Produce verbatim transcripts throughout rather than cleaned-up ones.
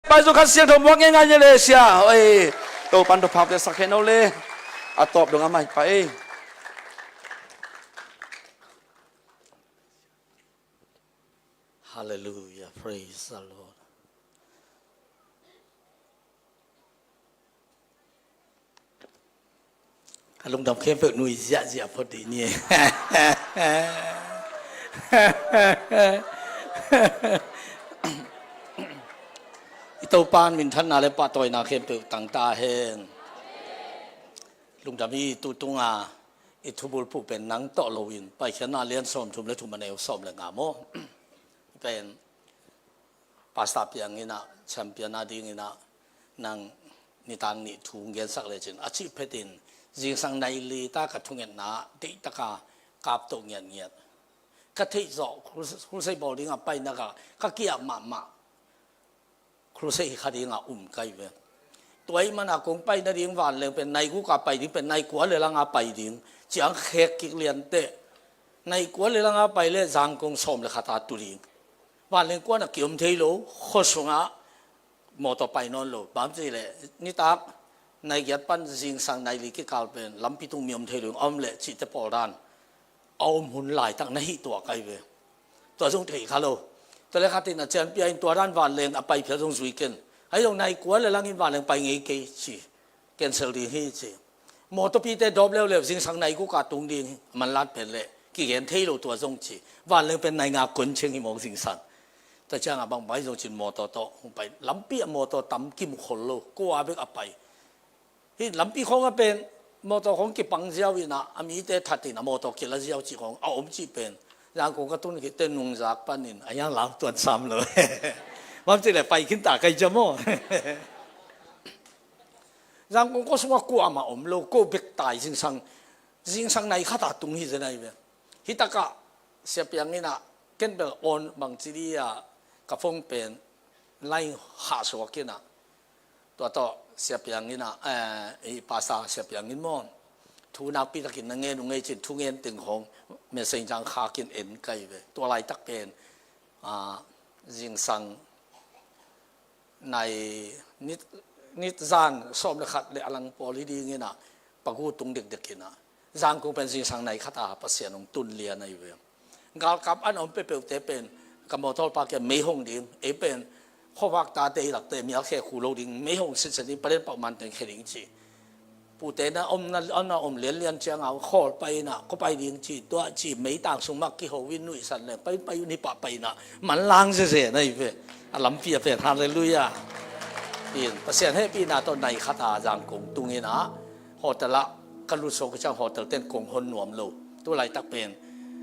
Pai zo khat siangtho muak ngeingai ni le sia. Oi, Topan thupha pia sak hen o le. A tawp dong a mai pa ei. Hallelujah, praise the Lord. Ka lungdam khempeuh nui ziahziah phot dih ni. I Topan minthanna le pahtawina khempeuh tangta hen. Lungdam hi. Tutunga i thubulphuh pen nang tawh loin Paikhiatna lian sawmthum le thum a neu sawm le nga maw? Pen Pastor Piang in ah, champion a ding in ah, nang nitang nih thu hong gensak lecin, a cih phetin zingsang nai li ta ka thungetna deihtaka kap toh ngiatngiat. Ka theih zawh, crusade bawl dingah paina ka, ka kiah mahmah. Crusade hi kha dingah um kai ve. Tua ih mana kong pai nading vanleng pen nai guka pai ding, pen nai kua le langa pai ding. Ciang khek kik lianteh. Nai kua le langa pai le zangkong sawm le khata tu ding. Vanleng kuana kiom thei lo, khua sungah mawtaw pai nawn lo. Bang ci le, nitak nai giat pan zingsang nai li kikal pen lampi tung mi om thei lo, om le cihte pawl dan. A om hun laitak na hih tuah kai ve. Tua zong thei kha lo. Tua le khatin a cianpia in tua dan vanleng a pai phial zong zui ken. Ahi zong nai kua le langin vanleng pai ngei kei ci. Cancel ding hi ci. Mawtawpite dawp leuleu zingsang nai guka tung ding hi. Manlat pen le kigen thei lo tua zong ci. Vanleng pen nai nga kon ceng hi mawk zingsang. Tua ciangah bangbang hi zong cin mawtaw tawh hong pai. Lampi a mawtaw tam kimu khol lo. Kua bek a pai. Hih lampi khawngah pen mawtaw khawng kipang ziau inah a mite thatin a mawtaw kila ziau cih khawng a om cih pen. Zangkong ka tun khit te nungzak panin a yang lau tuan sam lo. Bang ci le pai khin ta kai cia maw? Zangkong ko sungah kuamah om lo, ko bek tai zingsang, zingsang nai khata tung hi zenai ve. Hitakah Sia Piang inah ken bel on bang ci dia ka phone pen line hah suak inah. Tua tawh Sia Piang inah, eh, i Pastor Sia Piang in maw? Thu nakpi takin na ngen uh ngei cin thu ngen teng hong Messenger khak in en kai ve. Tua laitak pen, ah, zingsang nai nit, nit zan sawm le khat le a lang pawl hi ding inah pagu tung dekdek inah. Zangkong pen zingsang nai khata Pasian hong tun lian ahi ve. Galkap an om peuhpeuhte pen ka mawtaw pa kia mei hong ding, ei pen khuavak tate i lakte mial khe khu lo ding, mei hong sinsen ding, palen pauh man teng khe ding ci. Pute na om na, na om lianlian cianga khawl pai inah khuapai ding ci, tuah ci, meitang sung mak kiho in nuihsan leng pai pai un hi pah pai inah manlang zeze na hi ve. A lampi a pen halleluiah. In Pasian hehpihna tawh nai khata Zangkong tung inah hotel ah ka lut suak uh ciang hotel ten kong hon nuam lo. Tu laitak pen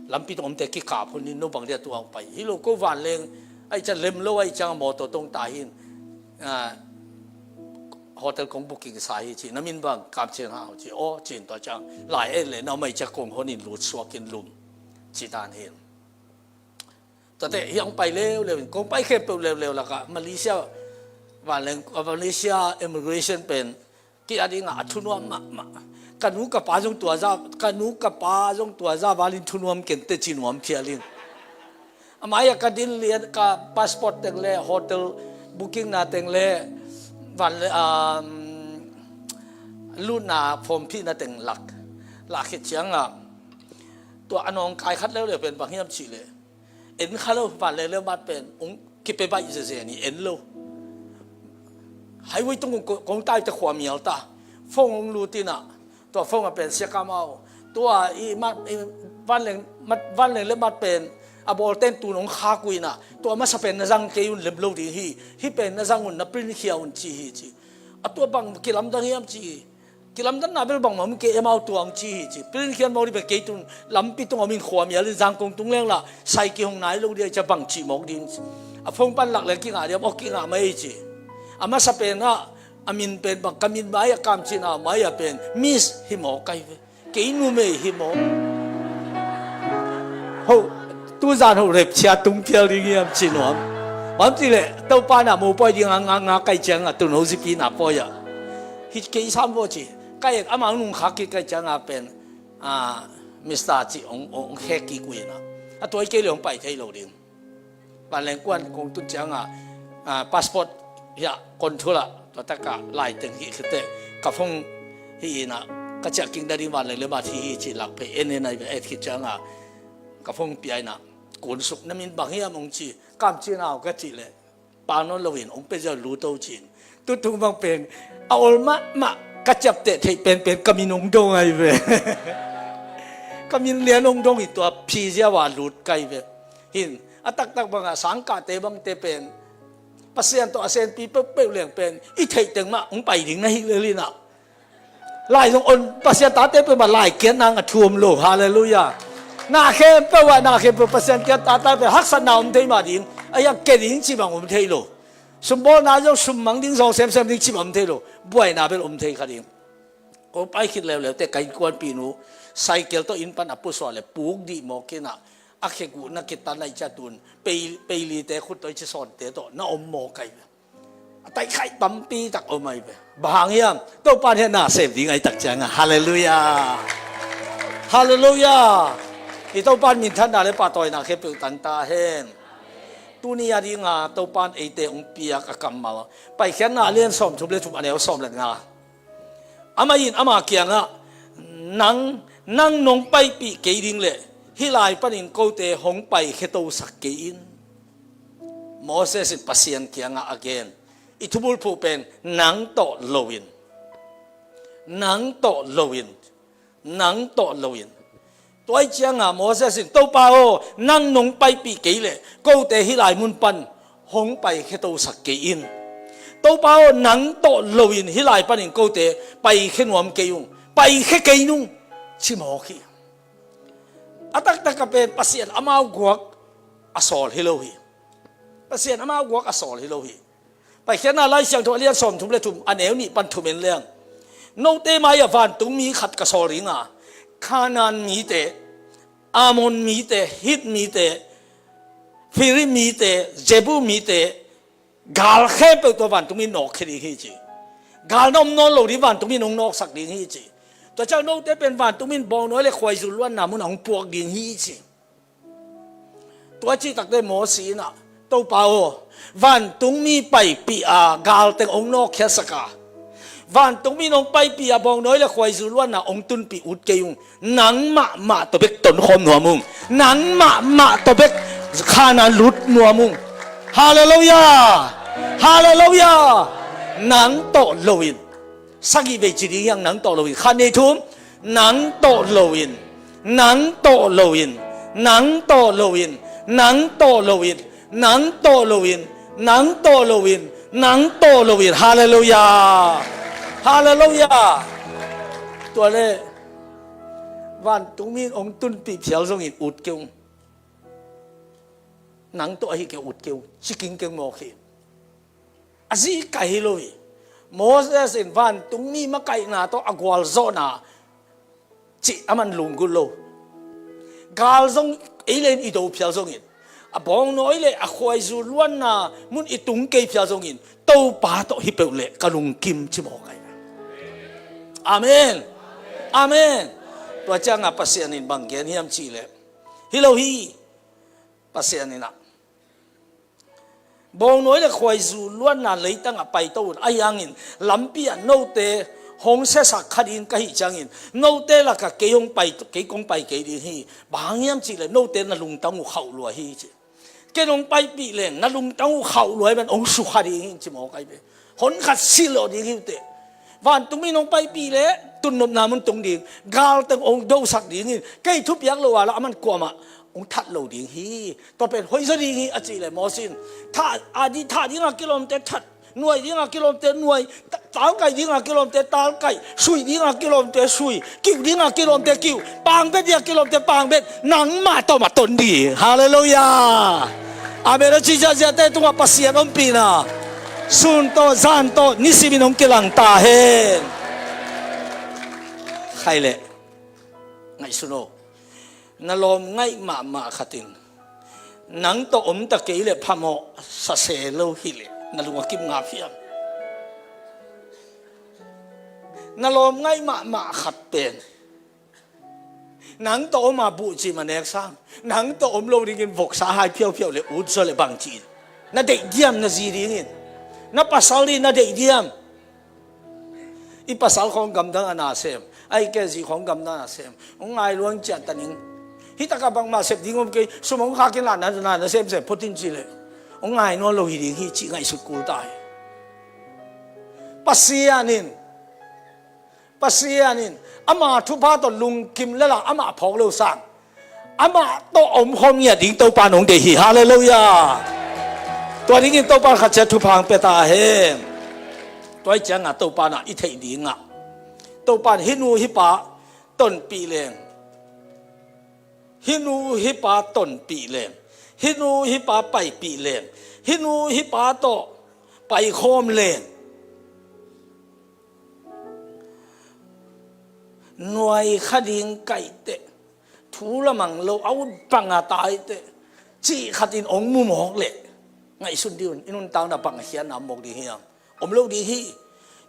lampi tung omte kikap hun in no bang dia tu ang pai hi lo ko vanleng ahi ciang lem lo ahi ciang mawtaw tong ta hin, ah, hotel kong booking sa hi ci, na min bang Kam Cin Hau ci, aw cin tua ciang lai en le na om ahi ciang kong hon in lut suak in lum ci dan hin. Tuate hi ang pai leuleu in kong pai khempeuh leuleu lakah Malaysia vanleng, Malaysia immigration pen ki a dingah a thunuam mahmah. Ka nu ka pa zong tua za, ka nu ka pa zong tua za valin thunuam kente ci nuam phial in. Amah ia ka din lian ka passport teng le hotel booking na teng le van le, um, lutna form phihna teng lak. Lak khit ciangah tua a nawngkai khat leuleu pen bang hiam cih le en kha lo, van leuleu mat pen ung kipe baih zeze ni en lo. Highway tung kong, kong tai te khua mial ta. Phone ung lut inah tua phone a pen sia ka mau. Tua i mat, i vanleng, mat, vanleng le mat pen a bawl ten tun hong khak uh inah tua masa pen na zang kei un lem lo ding hi. Hih pen na zang un na print khia un ci hi ci. A tua bang kilamdang hiam ci hi. Kilamdanna bel bangmah om kei, amau tuang ci hi ci. Print khian mawk ding bek kei tun lampi tung om in khua mial in Zangkong tung leng lah sai kihong nai lo ding ahi ciah bang cih mawk ding ci. A phone pan lak leng kingah diam, aw kingah mai ci. A masa pen ah a min pen bang ka min mai a Kam Cin Hau mai a pen Miss hi mawk kai ve. Kei numei hi mawk. Ho, tuzan ho rep cia tung phial ding hiam ci nuam. Bang ci leh Topa na mo pawi ding a nga, nga kai ciang a tun ho zipi na pawi a. Hi kei sam bo ci. Kai amau nung khak kik kai ciang a pen, a, Mister ci ong, ong, ong khek kik uh in a. A tuai kei le ong pai thei lo ding. Vanleng kuan kong tun ciang a, a, passport Hiah konthul ah tua takah laiteng hih khiteh ka phone hih inah ka ciah kik nading van leng le mah thi hi cih lak phei en en ai ve. Et khit ciangah ka phone pia inah, "Kunsuk, na min bang hiam?" hong ci. "Kam Cin Au," ka cih leh, "Pa nawn loin hong pia ziau, Luto," ci-in. Tutung bang pen a ol mahmah ka ciapteh theih penpen ka min hong dong ai ve. Ka min lian hong dong hi, tua phi ziau a lut kai ve. Hin a taktak bangah sangkahte bangte pen Pasian tawh a senpi peuhpeuh leng pen i theih teng mah hong pai ding na hi lel inah, lai zong on, Pasian tate peuhmah lai kiat nang a thuam lo. Halleluiah. Na khempeuh ah, na khempeuh Pasian kiat tate peuh haksatna om thei mah ding, a hiang ke ding cih bang om thei lo. Sumbawlna zong, sum mang ding zong, semsem ding cih bang om thei lo. Buaina bel om thei kha ding. Ko pai khit leuleute ka innkuanpihnu cycle tawh inn pan a pusuah le puk dih mawk inah, a khe guh na kitan lai ciah tun pei, peilite khut tawh i ci sawnte tawh na om mawk ai ve. A taikhaih tampi tak om ai ve. Bang hang hiam? Topan hiah na sem ding ai tak ciangah. Halleluiah. Halleluiah. I Topan minthanna le pahtawina khempeuh tang ta hen. Tuni a dinga Topan eite hong piak a kammal, Paikhiatna a lian sawmthum le thum, a neu sawm le nga. Amah in ama kiangah, "Nang, nang nong paipih kei ding leh hih lai panin kote hong paikhia tosak kei in." Moses in Pasian kiangah a gen, i thubulphuh pen, "Nang tawh loin, nang tawh loin, nang tawh loin." Tua ih cianga Moses in, "Topa aw, nang nong paipih kei leh kote hih lai mun pan hong paikhia tosak kei in. Topa aw, nang tawh loin hih lai panin kote paikhia nuam kei ung, paikhia kei nung," ci mawk hi. A taktak a pen Pasian amau guak a sawl hi lo hi. Pasian amau guak a sawl hi lo hi. Paikhiatna Lai Siangtho a lian sawmthum le thum, a neu nih pan thum en leng, "Note mai-ah vantungmi khat ka sawl ding a, Kanaan mite, Amon mite, Hit mite, Peri mite, Jebu mite, gal khempeuh tua vantungmi nawkkhia ding hi," ci. "Gal na om nawn lo ding vantungmi nong nawksak ding hi," ci. "Tua ciang note pen vantungmi in bawngnawi le khuaizul luanna munah hong puak ding hi," ci. Tua cih takte Moses in ah, "Topa aw, vantungmi paipih a galteng hong nawkkhiatsak a, vantungmi in hong paipih a bawngnawi le khuaizul luanna hong tunpih ut kei ung. Nang mahmah tawh bek tonkhawm nuam ung. Nang mahmah tawh bek Kanaan lut nuam ung." Halleluiah. Halleluiah. Nang tawh loin. Sagih vei ci ding hiang, nang tawh loin. Khat, nih, thum. Nang tawh loin, nang tawh loin, nang tawh loin, nang tawh loin, nang tawh loin, nang tawh loin, nang tawh loin. Halleluiah. Halleluiah. Tua le vantungmi in hong tunpih phial zongin ut kei ung. Nang tawh ahi kei ut kei ung, ci kingkeng mawk hi. A zihkaih hi lo hi. Moses in vantungmi makaihna tawh a gualzawhna cih a man lunggulh lo. Gal zong ei le in i do phial zongin, a bawngnawi le a khuaizul luanna mun i tung kei phial zongin, Topa tawh hi peuh leh ka lungkim, ci mawk ai. Amen. Amen. Tua cianga Pasian in bang gen hiam cih leh, hi lo hi. Pasian in ah, "Bawngnawi le khuaizul luanna leitangah paito un. Ahi hangin lampi ah note hong siasak kha ding ka hih ciangin, note lakah kei hong pai, kei kong pai kei ding hi. Bang hang hiam cih leh note na lungtang uh khauh lua hi," ci. "Ken hong paipih leng na lungtang uh khauh lua hi, man hong sukha ding hi," ci mawk ai ve. Hon khat silh lawh ding hi uh teh. Vantungmi in hong paipih leh tunnopna mun tung ding, galteng hong dosak ding hi. Kei thupiak lo a lah a man kuamah hong that lo ding hi. Tua pen hoih zaw ding hi, a cih leh Moses in, "Thah, a di, thah dinga kilawmte that, nuai dinga kilawmte nuai, ta-, talkaih dinga kilawmte talkaih, suih dinga kilawmte suih, kiuh dinga kilawmte kiuh, pangbet dinga kilawmte pangbet, nangmah tawh mah ton ding." Halleluiah. Amen. A ci ziahziahte tungah Pasian ompihna sun tawh, zan tawh, nisimin hong kilang ta hen. Khai leh, ngaihsun aw. Na lawm ngaih mahmah khat in nang tawh om ta kei leh phamawh sa se lo hi leh na lung a kim ngap hiam? Na lawm ngaih mahmah khat pen nang tawh om a buh cim a nek sang, nang tawh om lo dingin voksa hai phiaupiau le ut zaw le bang ci-in na deih diam na zi dingin? Na pasal in na deih diam? I pasal khawng gamdang a nasem, a i kezi khawng gamdang a nasem. Hong ngai luang ciah ta ning. Hih takah bangmah sep ding om kei, sum hong khak in la na, na, na semsem phot in ci leh, hong ngai nawn lo hi ding hi cih ngaihsut kul ta hi. Pasian in, Pasian in ama thupha tawh lungkim lel a, amah phawk lo sang, amah tawh a omkhawm ngiat ding Topa in hong deih hi. Halleluiah. Tua dingin Topa in khat ciat thupha hong pia ta hen. Tua hi ciangah Topa in ah i theih dingah, Topa in hih nu hih pa tonpih leng, hih nu hih pa tonpih leng, hih nu hih pa paipih leng, hih nu hih pa tawh paikhawm leng, nuai kha ding kaihteh, thu lamang lo a ut bang a taihteh, cih khat in hong mu mawk leh, ngaihsun dih un, i nuntakna bang a khiatna om mawk ding hiam? Om lo ding hi.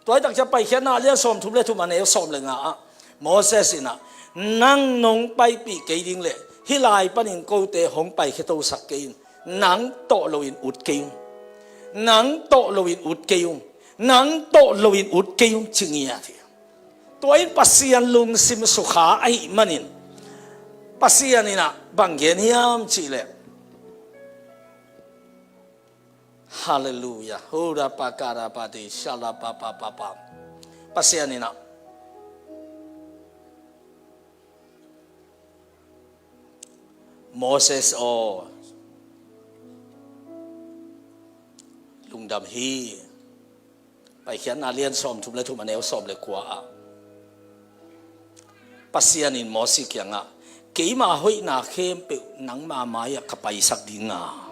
Tua hi takciang Paikhiatna a lian sawmthum le thum, a neu sawm le nga ah Moses in ah, nang nong paipih kei ding leh hih lai panin kote hong paikhia tosak kei in, nang tawh loin ut kei ung. Nang tawh loin ut kei ung. Nang tawh loin ut kei ung, ci ngiat hi. Tua in Pasian lungsim sukha ahih manin, Pasian in ah bang gen hiam cih leh, Halleluiah. Hura pakara pati shala pa pa pa pa. Pasian in ah, Moses aw, lungdam hi. Paikhiatna lian sawmthum le thum, a neu sawm le kua ah Pasian in Moses kiangah, keima hoihna khempeuh nangma mai-ah ka paisak ding a,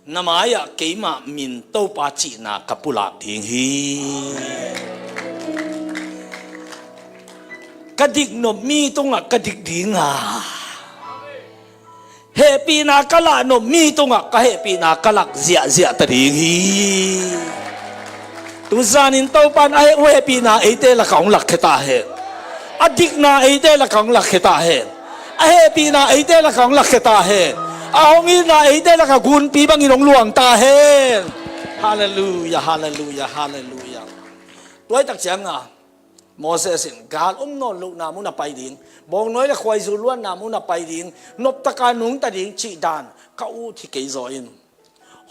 na mai-ah keima min Topa cihna ka pulak ding hi. Ka diknop mi tungah ka dik ding a, hehpihna ka lahnop mi tungah ka hehpihna ka lak ziahziah ta ding hi. Tuzanin Topa in a heh-, hehpihna eite lakah hong lakkhia ta hen. A dikna eite lakah hong lakkhia ta hen. A hehpihna eite lakah hong lakkhia ta hen. A hong itna eite lakah gunpi bangin hong luang ta hen. Halleluiah, halleluiah, halleluiah. Tua hi takciangah Moses in gal om nawn lohna mun a pai ding, bawngnawi le khuaizu luanna mun a pai ding, noptaka nungta ding cih dan ka ut hi kei zaw in,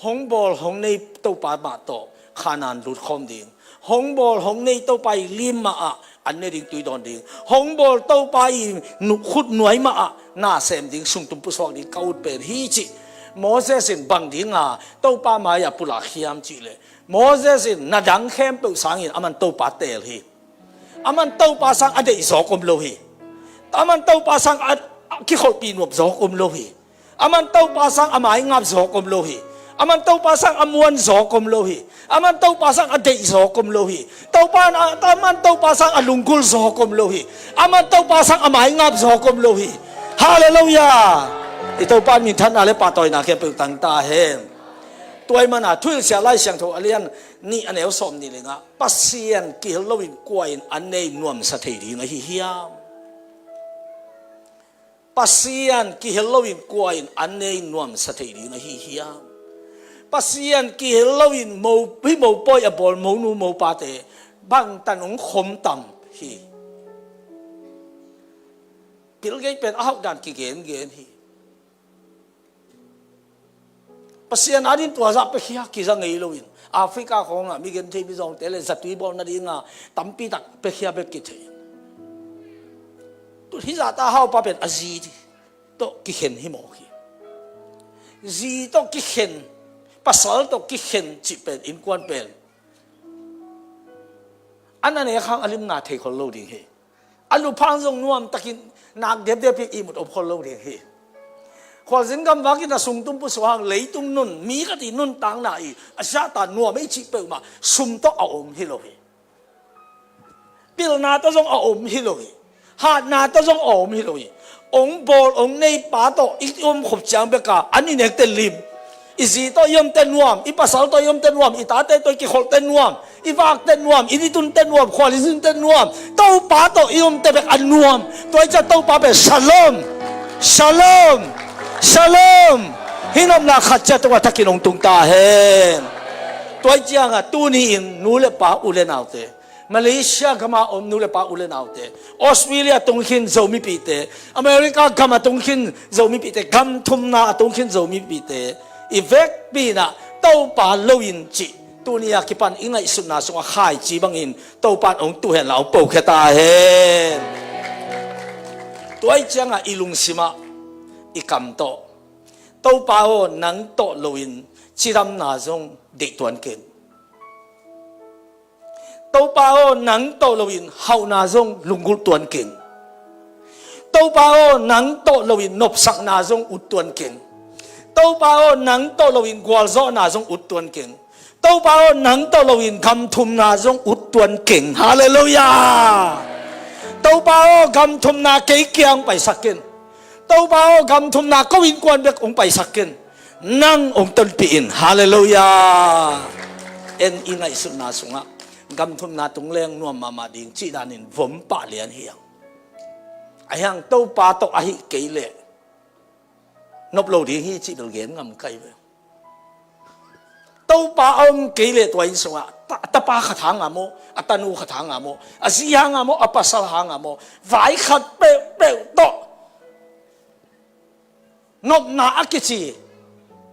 hong bawl hong nei Topa mah tawh Khanaan lutkhawm ding, hong bawl hong nei Topa i lim mah ah an ne ding tui dawn ding, hong bawl Topa i nu-, khutnuai mah ah na sem ding, sungtum pusuak ding ka ut pen hi cih Moses in bang dinga Topa mai-ah pulak hiam cih leh, Moses in na dang khempeuh sangin aman Topa teel hi. Aman Topa sang a deih zawk om lo hi. Aman Topa sang a, a kikholhpih nuam zawk om lo hi. Aman Topa sang a maingap zawk om lo hi. Aman Topa sang a muan zawk om lo hi. Aman Topa sang a deih zawk om lo hi. Topa in a, aman Topa sang a lunggulh zawk om lo hi. Aman Topa sang a maingap zawk om lo hi. Halleluiah. I Topa in minthanna le pahtawina khempeuh tang ta hen. Tua ahih manin Thuhilhsia Lai Siangtho a lian nih, a neu sawmnih le nga ah, Pasian kihel loin kua in an ne nuamsa thei ding ahi hiam? Pasian kihel loin kua in an ne nuamsa thei ding ahi hiam? Pasian kihel loin mo, hih mopawi a bawl monu mopate bangtan hong khom tam hi. Bill Gates pen a hauh dan kigengen hi. Pasian adingin tua zah piakhia kiza ngei loin, Africa khawngah mi genthei mizawngte le zatui bawl nadinga tampi tak piakhia bek kithei. Tu hih zahta haupa pen a zi tawh kikhen hi mawk hi. Zi tawh kikhen, pasal tawh kikhen cih pen, innkuan pen, a na nek hang a limna thei khol lo ding hi. A luphang zong nuamtakin nak depdep hi, ihmut om khol lo ding hi. Khualzin gamvak in a sungtum pusuak hang, leitung nun, mi khat i nuntakna i a siahtak nuam ei cih peuhmah sum tawh a om hi lo hi. Pilna tawh zong a om hi lo hi. Hatna tawh zong a om hi lo hi. Hong bawl hong neipa tawh i om khop ciang beka an i nekte lim. I zi tawh i omte nuam, i pasal tawh i omte nuam, i tate tawh i kikholhte nuam, i vakte nuam, i nitunte nuam, khual i zinte nuam, Topa tawh i omte bek a nuam. Tua hi ciah Topa pen Shalom, Shalom, Shalom, Hih nopna khat ciat tungah thakin hong tung ta hen. Tua hi ciangah tuni-in nu le pa u le naute, Malaysia gama om nu le pa u le naute, Australia tung khin Zomipihte, America gam a tung khin Zomipihte, gam thumna a tung khin Zomipihte i vekpi-in ah Topa lo-in cih tuni a kipan i ngaihsutna sungah khaici bangin Topa in hong tuh hen la hong pokhia ta hen. Tua hi ciangah i lungsimah i kam tawh, Topa aw, nang tawh loin cidamna zong deih tuan keng. Topa aw, nang tawh loin hauhna zong lunggulh tuan keng. Topa aw, nang tawh loin nopsakna zong ut tuan keng. Topa aw, nang tawh loin gualzawhna zong ut tuan keng. Topa aw, nang tawh loin gam thumna zong ut tuan keng. Halleluiah. Topa aw, gam thumna kei kiang paisak ken. Topa aw, gam thumna ko innkuan bek hong paisak ken. Nang hong tonpih in. Halleluiah. En i ngaihsutna sungah gam thumna tung leng nuam mahmah ding cih danin vom pah lian hi hang. Ahi hang Topa tawh ahih kei leh nop lo ding hi cih bel gen ngam kei ve. Topa a om kei leh tua inn sungah ta-, tapa khat hang a maw, a tanu khat hang a maw, a zi hang a maw, a pasal hang a maw, vai khat peuhpeuh tawh nopna a kici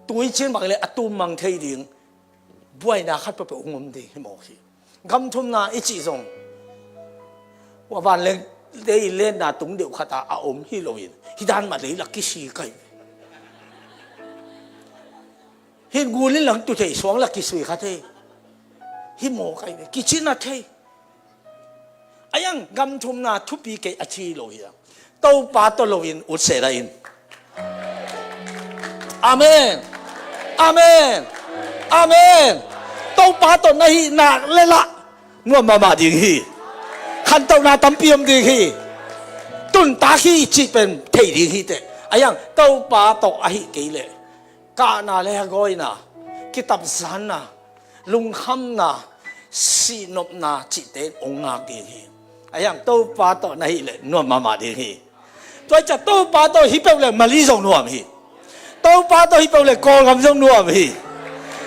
tuicin bang le a tummang thei ding buaina khat peuhpeuh hong om ding hi mawk hi. Gam thumna i cih zong, tua vanlengte i lenna tung deuh khatah a om hi loin, hih dan mah lei la kisi kei. Hih gul in lang tu thei, suang la kisui kha thei. Hi mawk kei ve, kicina thei. Ahi hang gam thumna thupi kei a ci lo hi a. Topa tawh loin ut sehdah in. Amen. Amen. Amen. Topa tawh na hih nak le lah nuam mahmah ding hi. Khantohna tampi om ding hi. Tuntak hi cih pen thei ding hi teh. Ahi hang Topa tawh ahih kei leh kahna le hagawina, kitapzanna, lungkhamna, sihnopna cihte in hong ngak ding hi. Ahi hang Topa tawh na hih leh nuam mahmah ding hi. Tua hi ciah Topa tawh hi peuh leh Mali zong nuam hi. Topa tawh hi peuh leh Kawlgam zong nuam hi.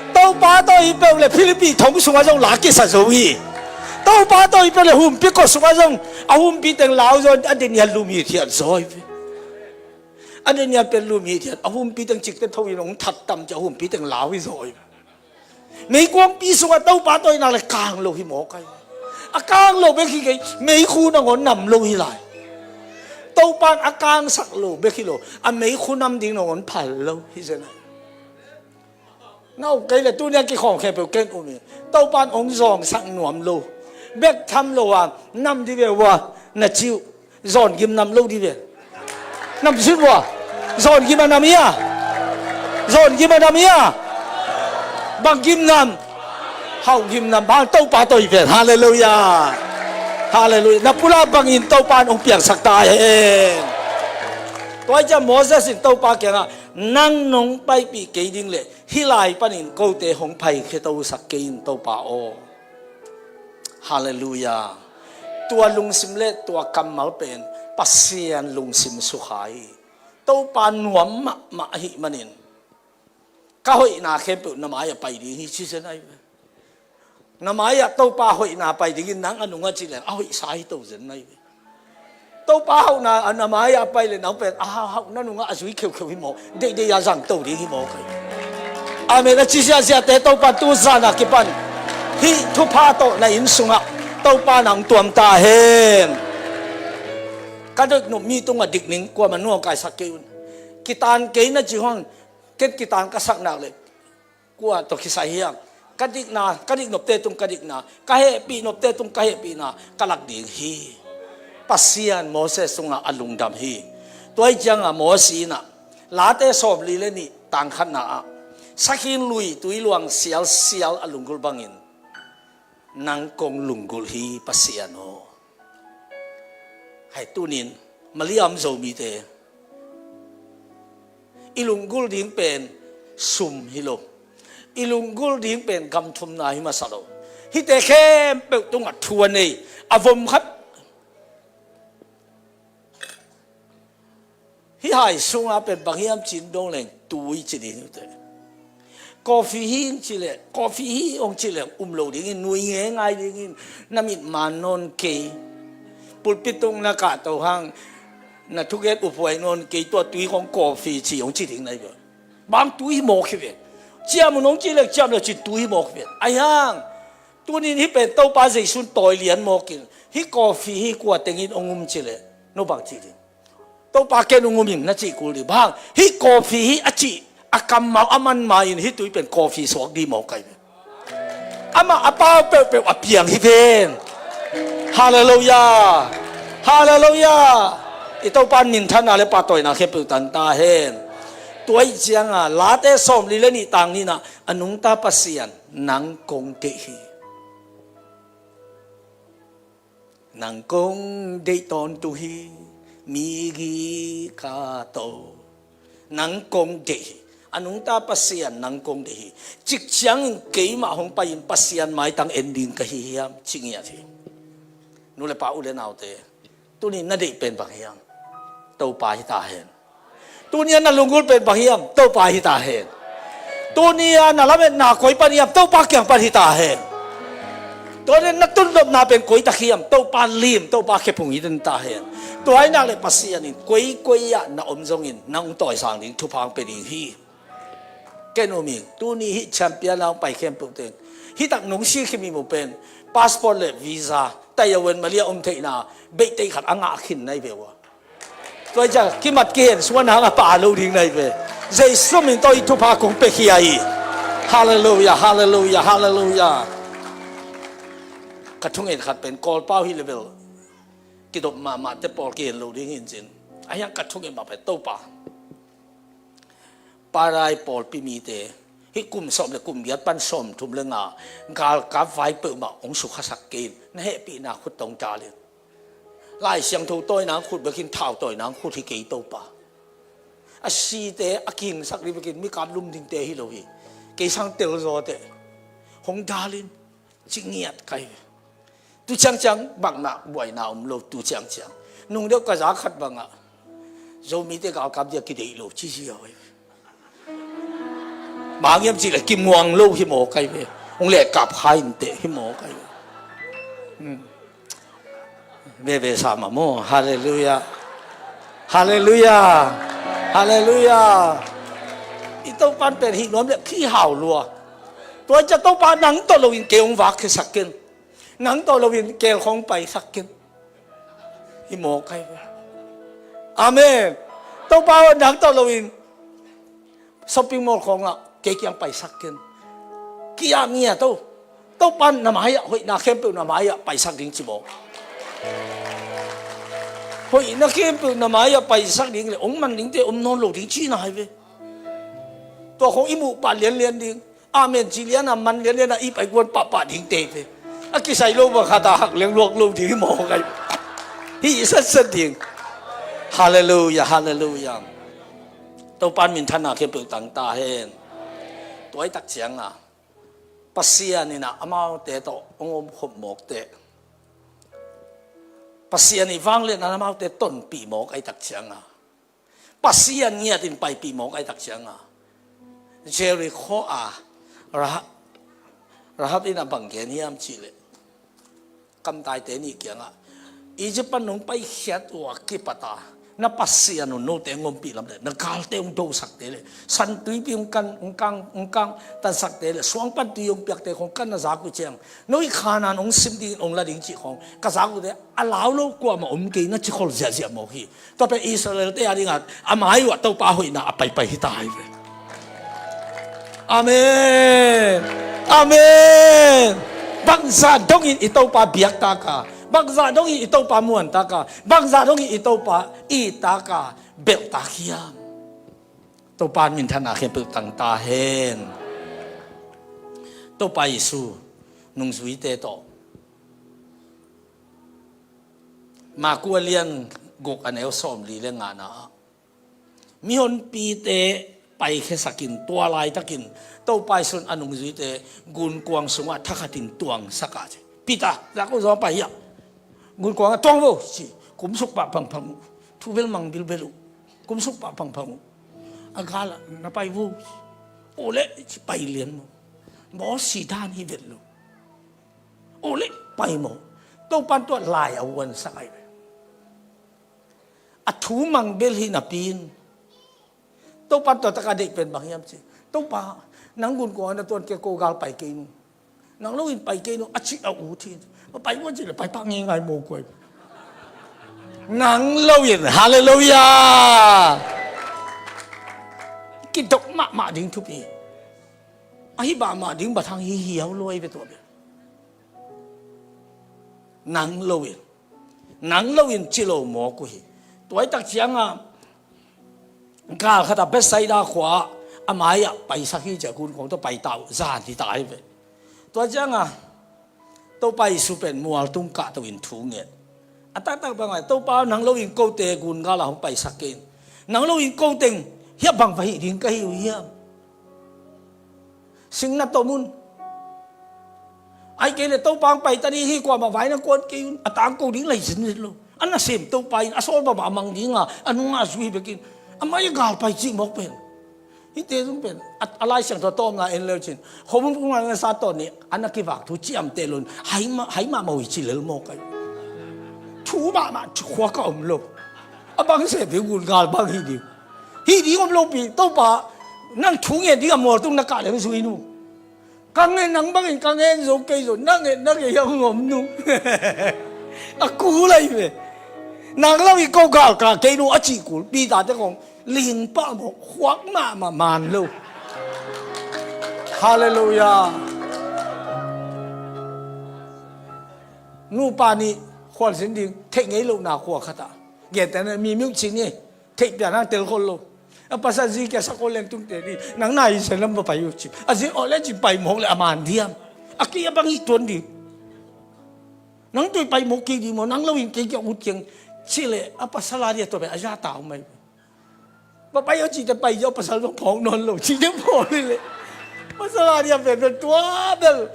Topa tawh hi peuh leh Philippi thong sungah zong la kisa zo hi. Topa tawh hi peuh leh humpi kua sungah zong a humpi teng lau zaw, a Daniel lum hi thiat zaw hi. A Daniel pen lum hi thiat, a humpi teng cikte tho in hong that tam ciah a humpi teng lau hi zaw hi. Meikuangpi sungah Topa tawh ahih nak leh kang lo hi mawk kei. A kang lo bek hi kei, meikhu nangawn nam lo hi lai. Topa in a kangsak lo bek hi lo, a meikhu nam ding nangawn phal lo hi zen a. Na up kei leh tuni a kikhawm khempeuh ken um hi. Topa in hong zawngsak nuam lo bek tham lo a nam dih ve ua na ci uh. Zawn gim nam lo dih ve. Nam sin vua. Zawn gim a nam hi a. Zawn gim a nam hi a. Bang gim nam? Hauh gim nam bang Topa tawh hi ven. Halleluiah. Halleluiah. Na pulak bangin Topa in hong piangsak ta hen. Tua hi ciah Moses in Topa kiangah, nang nong paipih kei ding leh hih lai panin kote hong paikhia tosak kei in Topa aw. Halleluiah. Tua lungsim le tua kammal pen Pasian lungsim sukha hi. Topa nuam mahmah ahih manin ka hoihna khempeuh na mai-ah pai ding hi ci zen ahi ve. Na mai-ah Topa hoihna pai dingin nang a nungah ci leng a hoihsa hi to zen ahi ve. Topa hauhna a na mai-ah a pai le nang pen a hauhna nungah a zui kheukheu hi maw, deihdeih a zangto ding hi maw kei. Amen. A ci ziahziahte Topa tu zan a kipan hih thupha tawh na inn sungah Topa nang tuam ta hen. Ka diknop mi tungah dikning kuamah nuam kaisak kei un. Kitan kei na ci hong, ken kitan ka sak nak le kua tawh kisai hiam? Ka dikna, ka diknopte tung ka dikna, ka hehpih nopte tung ka hehpihna ka lak ding hi. Pasian Moses tungah a lungdam hi. Tua hi ciangah Moses inah Late sawmli le nih tangkhatna ah sakhin lui tui luang sialsial a lunggulh bangin nang kong lunggulh hi Pasian aw. Hai tunin Mali a om Zomite i lunggulh ding pen sum hi lo. I lunggulh ding pen gamthumna hi masa lo. Hihte khempeuh tungah thu a nei a vom khat. Hih hai sunga pen bang hiam cin dong leng Tui ci ding hi uh teh. Coffee hi hong ci leh, coffee hi hong ci leh um lo dingin, nui ngeingai dingin, na mit man nawn kei. Pulpit tung na kahto hang, na thugen uphuai nawn kei, tua tui khong coffee ci hong ci ding na hi ve. Bang tui hi mawk hi ve. Ciam un hong ci leh ciam lo ci tui hi mawk hi ve. Ahi hang, tunin hih pen Topa Jesu'n tawi lian mawk in, hih coffee hi kua tengin hong um ci leh no bang ci ding? Topa, ken hong um ing na cih kul ding. Bang hang? Hih coffee hi a cih a kammal a man ma-in hih tui pen coffee suak ding mawk ahi ve. Amah a pau peuhpeuh a piang hi ven. Halleluiah. Halleluiah. I Topa in minthanna le pahtawina khempeuh tang ta hen. Tua ahih ciangin Late sawmli le nih tang nihna, a nungta Pasian, nang kong deih hi. Nang kong deih tawntung hi, mi gik a tawh. Nang kong deih hi. A nungta Pasian, nang kong deih hi. Cik ciangin keimah hong pai-in Pasian maitang en ding ka hi hiam, ci ngiat hi. Nu le pa, u le naute, tuni-in na deih pen bang hiam? Topa hi ta hen. Tuni-a na lunggulh pen bang hiam? Topa hi ta hen. Tuni-a na lametna koi pan hiam? Topa kiang pan hi ta hen. Tuni-a na tunnopna pen koi tak hiam? Topa lim, Topa khephung hi den ta hen. Tua ahih nak leh Pasian in koikoi ah na om zongin nang hong tawisang ding thupha hong pia ding hi. Ken um ing, tuni hih champion a hong pai khempeuh teng, hih tak nong si khia mi mu pen, passport le visa, Taiwan, Malaysia om theihna, beih tei khat a ngah khin na hi ve ua. Tua hi ciang kimat kihen suan hang a pha lo ding na hi ve. Jesu min tawh hih thupha kong pia khia hi. Halleluiah, halleluiah, halleluiah. Ka thungen khat pen Kawlpau hi leh bel kidop mahmah te pawl kihen lo ding hi in cin. Ahi hang ka thungen mah pen Topa, Parai pawlpi mite, hih kum sawm le kum giat pan sawmthum le nga galkap vai peuhmah hong sukhasak kei in, na hehpihna khut tawh hong dal in. Lai Siangtho tawina hong khut bekin, thau tawina hong khut hi kei Topa. A site a kihingsak ding bekin, mikap lum dingte hi lo hi. Kei sang telzaw teh hong dal in. Ci ngiat ka hi ve. Tu ciangciang bangmah buaina om lo, tu ciangciang. Nung deuh ka za khat bangah Zomite galkap dia kideih lo ci ziau hi ve. Bang hiam cih leh kimuang lo hi mawk ahi ve. Hong leh kap kha inteh hi mawk ahi ve. Hmm. Veve sa mah maw. Halleluiah. Halleluiah. Halleluiah. I Topa in pen hih nuam leh khi hau lua. Tua ciang Topa, nang tawh loin kei hong vak khiasak ken. Nang tawh loin kei khong paisak ken. Hi mawk ahi ve. Amen. Topa aw, nang tawh loin shopping mall khawngah kei kiang paisak ken. Kia ngiat aw. Topa in na mai-ah, hoihna khempeuh na mai-ah paisak ding ci maw? Hoihna khempeuh na mai-ah paisak ding leh hong man dingte om nawn lo ding cihna hi ve. Tua khong i muh pah lianlian ding. Amen ci lian a, man lianlian a, i pai guan pahpah dingte hi ve. A kisai lo bang khat a hak leng luak lo ding hi mawk ahi. Hih i satsan ding. Halleluiah, halleluiah. Topa in minthanna khempeuh tang ta hen. Tua ahih tak ciangin Pasian in ah amaute tawh hong omkhop mawk teh, Pasian i vangliatna in amaute tonpih mawk ahih tak ciangin, Pasian ngiatin paipih mawk ahih tak ciangin, Jericho a Rahab, Rahab in ah bang gen hiam cih leh, kamtaite nih kiangah, Egypt pan nong paikhiat uh a kipat a na Pasian un note hong ompih lam leh, na galte hong dosakte leh, San Tuipi hong kan, hong kang, hong kangtansakte leh, suang pan tui hong piakte khong ka na zak uh ciang, no i Khanaan hong sim dingin hong la ding cih khong ka zak uh teh, a lau lo kuamah om kei na ci khol ziahziah mawk hi. Tua pen Israelte a dingin a mai uh ah Topa hoihna a paipai hi ta hi ve. Amen. Amen. Bangzah dongin i Topa biaktak a, bangzah dongin i Topa muantak a, bangzah dongin i Topa ittak a belhtak hiam? Topa in minthanna khempeuh tang ta hen. Topa Jesu nungzuite tawh, Marku a lian guk, a neu sawmli le ngana ah, mihonpite paikhiasakin, tua laitakin Topa Jesu in a nungzuite gunkuang sungah thakhatin tuangsak a ci, Peter, Jakob, Johan, pai hiah. Gunkuang ah tuang vo ci. Kumsuk pah phangphang uh. Thu bel mang bilbel uh. Kumsuk pah phangphang uh. A gal ah na pai vo. Aw leh ci pai lian maw. Mawsi dan hi vet lo. Aw leh pai maw. Topan tua lai a uansak ai ve. A thu mang bel hi napi in Topan tua taka deih pen bang hiam ci. Topa, nang gun kua na tuan ke ko gal pai kei nu. Nang lo in pai kei nu a ci a ut hi. Ma pai vo ci le pai pak ngei ngai maw kuai. Nang lo in, hallelujah. Kidok mahmah ding thupi. Ahi mahmah ding bathang hi hiau lo ai ve tua bel. Nang lo in. Nang lo in ci lo mawk uh hi. Tuaitak cianga gal khat a Bethsaida khua a mai ah paisak hi cia kun kong tawh pai tau zan hi ta hi ve. Tua cianga Topa Jesu pen mualtung kah to in thu ngen. A taktak bang ai Topa nang lo in kote gun gal a hong paisak kei in. Nang lo in koteng hiah bang va hih ding ka hi uh hiam? Sing na tom un. Ai kei le Topa ang pai ta ding hi kuamah vai na kuan kei un. A tangko ding lai zin zin lo. A nasem Topa in a sawl bama a mang dinga a nunga zui bekin. A mai a gal pai cih mawk pen. Hite zung pen. A, a Lai Siangtho tawmna en leu cin. Homun kung ngan sa tawh ni a na kivak thu ciamte lon. Hai ma, hai ma mawi ci lel mawk ai. Thu mahmah ci khua ka om lo. A bang se ding un gal bang hi ding. Hih ding om lopi, Topa, nang thu ngen ding a mualtung na kah leng zui nu. Ka ngen nang bangin ka ngen zo kei zo, na ngen na kei hiam om nu. A kul ai ve. Nang lo i ko gal kah kei nu a cih kul, Peter te kong, ling pah maw, khuak mahmah man lo. Hallelujah. Nupa nih khualzin ding, theih ngei lohna khua khatah. Gentehna mi miuh cin hi. Theih pian hang tel khol lo. A pasal zi kia sakol leng tungte ding. Nang na hi sen lam va pai uh ci. A zi awh le ci pai mawk le a man diam. A kei a bang hi tuan ding. Nang tui pai mawk kei ding maw. Nang lo in kei kia ut kiang. Ci le a pasal a dia tua pen a za tau mai. Va pai aw ci te pai aw pasal va phawk nawn lo. Ci te phawk hi le. Pasal a dia pen tua bel.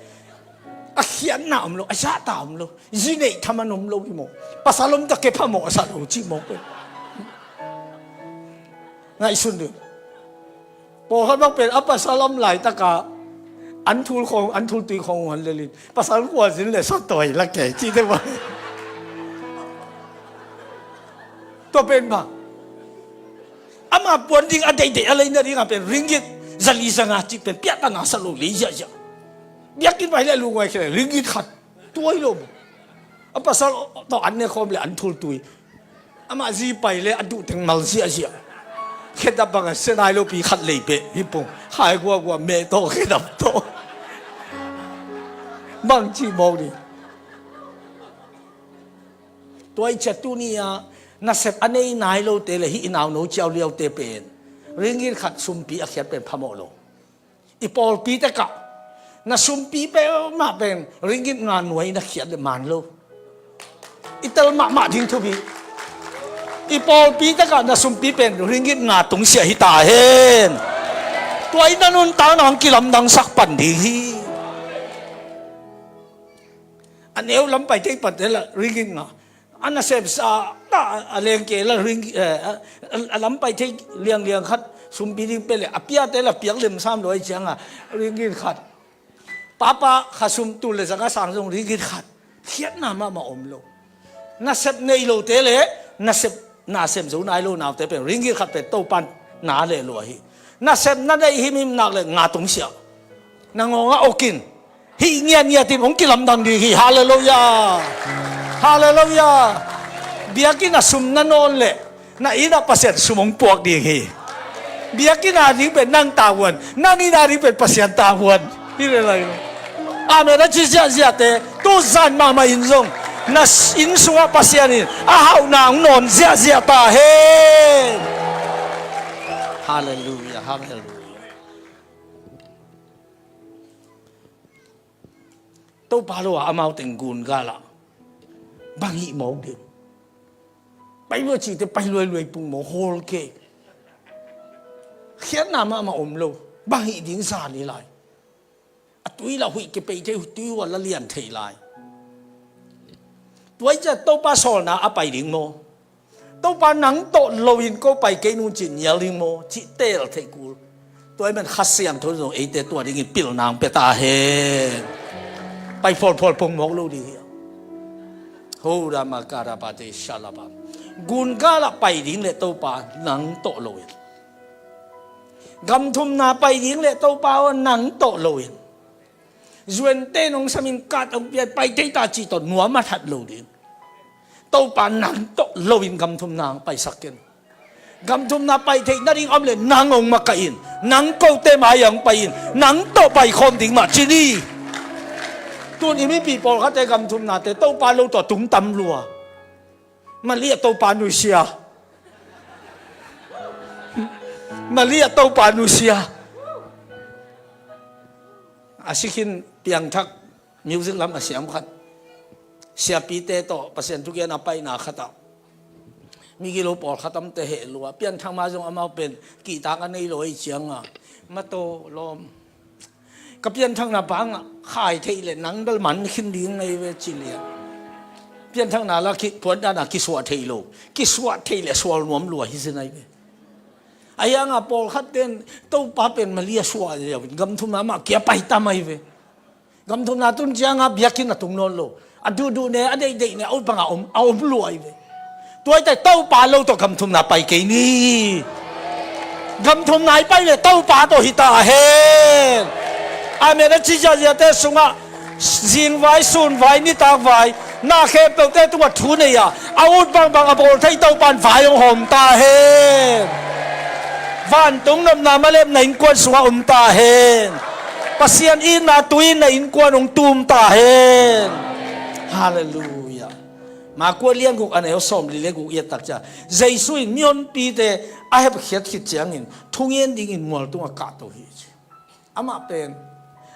A khiatna om lo. A za ta om lo. Zi neih thaman om lo hi maw. Pasal om ta ke phamawh a sa lo cih mawk pen. Ngaihsun ding. Pawlkhat bang pen a pasal om laitaka an thul khawng, an thul tui khawng huan lelin. Pasal khualzin le sa tawi la kei cih te bang. Tua pen bang. Ama puan ding a deihdeih a leina dingah pen ringgit zali zanga cih pen piakna sa lo lei ziahziah. Biakinn vai le a lunguai khia le ringgit khat. Tuai lo. A pasal tawh an ne khawm le an thultui. Amah zi pai le a duh teng mal ziahziah. Khedap bangah sia nai lopi khat lei peh hi pung. Khai guagua meh tawh khedap tawh. Bang cih mawk ding. Tua i cia tuni-ah nasep a nei nai lote le hih i nauno ciau liaute pen ringgit khat sumpi a khiat pen phamawh lo. I pawlpi tekah na sumpi peuhmah pen ringgit nga nuai na khiat le man lo. I tel mahmah ding thupi. I pawlpi tekah na sumpi pen ringgit nga tungsiah hi ta hen. Tua i na nuntakna hong kilamdangsak pan ding hi. A neu lam pai thei pan te la ringgit nga. A nasepsa a lengke la ring, eh, a, a lam pai thei liangliang khat sumpi ding pele a piate la piak lemsam luai cianga ringgit khat. Papa kha sum tul le zanga sang zong ringgit khat. Khiatna mahmah om lo. Nasep nei lote le nasep nasem zo nai lo naute pen ringgit khat pen Topan na le lua hi. Nasep na nei himhim nak le nga tungsiah. Na ngawngah okin. Hih ngiatngiat in hong kilamdang ding hi. Halleluiah. Halleluiah. Biakinn a sum na nawn leh na innah Pasian sum hong puak ding hi. Biakinn a ding pen nang tavuan, nang inn a ding pen Pasian tavuan. Hi le lai lo. Amen a ci ziahziahte tuzan mahmah in zong na inn sungah Pasian in a hauhna hong nawn ziahziah ta hen. Halleluiah. Halleluiah. Topa lo a amau teng gun galah bang hih mawk ding. Pai lua cihte pai luailuai pung maw hawl kei. Khiatna mahmah om lo. Bang hih ding zan hi lai. A tui lah huih kipei thei tui hua la lian thei lai. Tuai ciah Topa sawlna a pai ding maw. Topa nang tawh loin ko pai kei nung cih nial ding maw, cih teel theih kul. Tua ahih man Kha Siangtho zong eite tua dingin pilna hong pia ta hen. Pai phualphual pongmawk lo ding hi. Ho rama karabate shalabam. Gungal ah pai ding le Topa nang tawh loin, gam thumna pai ding le Topa aw nang tawh loin, zuante nong samin kat hong piat pai thei ta cih tawh nuam a that lo ding. Topa nang tawh loin gam thumna hong paisak ken. Gam thumna pai theih nading om le nang hong makaih in, nang kote mai-ah hong pai in, nang tawh paikhawm ding mah ci ni. Tun i mipi pawlkhatte gam thumnate Topa lo tawh tungtam lua. Mali ah Topa nusia. Mali ah Topa nusia. A sikhin piangthak music lam a siam khat, siapite tawh Pasian thugen a paina khatah migilo pawlkhat amte heh lua. Pianthak ma zong amau pen kihtak a nei lo ei cianga, mato lawm, ka pianthakna bangah khai theih le nang bel man khin ding ngai ve ci lian. Pianthakna la ki puan dana kisuah thei lo, kisuah thei le sual nuam lua hi zin ai ve. A hianga pawlkhat ten Topa pen mali a suah liau in gam thumna mah kia pai tam ai ve. Gam thumna tun cianga biakinn a tung nawn lo, a duhduh ne a deihdeih ne a ut banga om, a om luai ve. Tuaite Topa lo tawh gam thumna pai kei ni. Gam thumna i pai le Topa tawh hi ta hen. Amen a ci ziaziate sungah zingvai sunvai nitakvai na khempeuhte tungah thu nei a, a ut bangbang a bawl thei Topan vai hong hawm ta hen. Vantung nopna malepna innkuan sungah om ta hen. Pasian itna tui na innkuan hong tum ta hen. Halleluia. Marka lian guk a neu sawmli le guk i et tak ciang Jesu in mihonpite a hepkhiat khit ciangin thungen dingin mualtung a kahto hi ci. Amah pen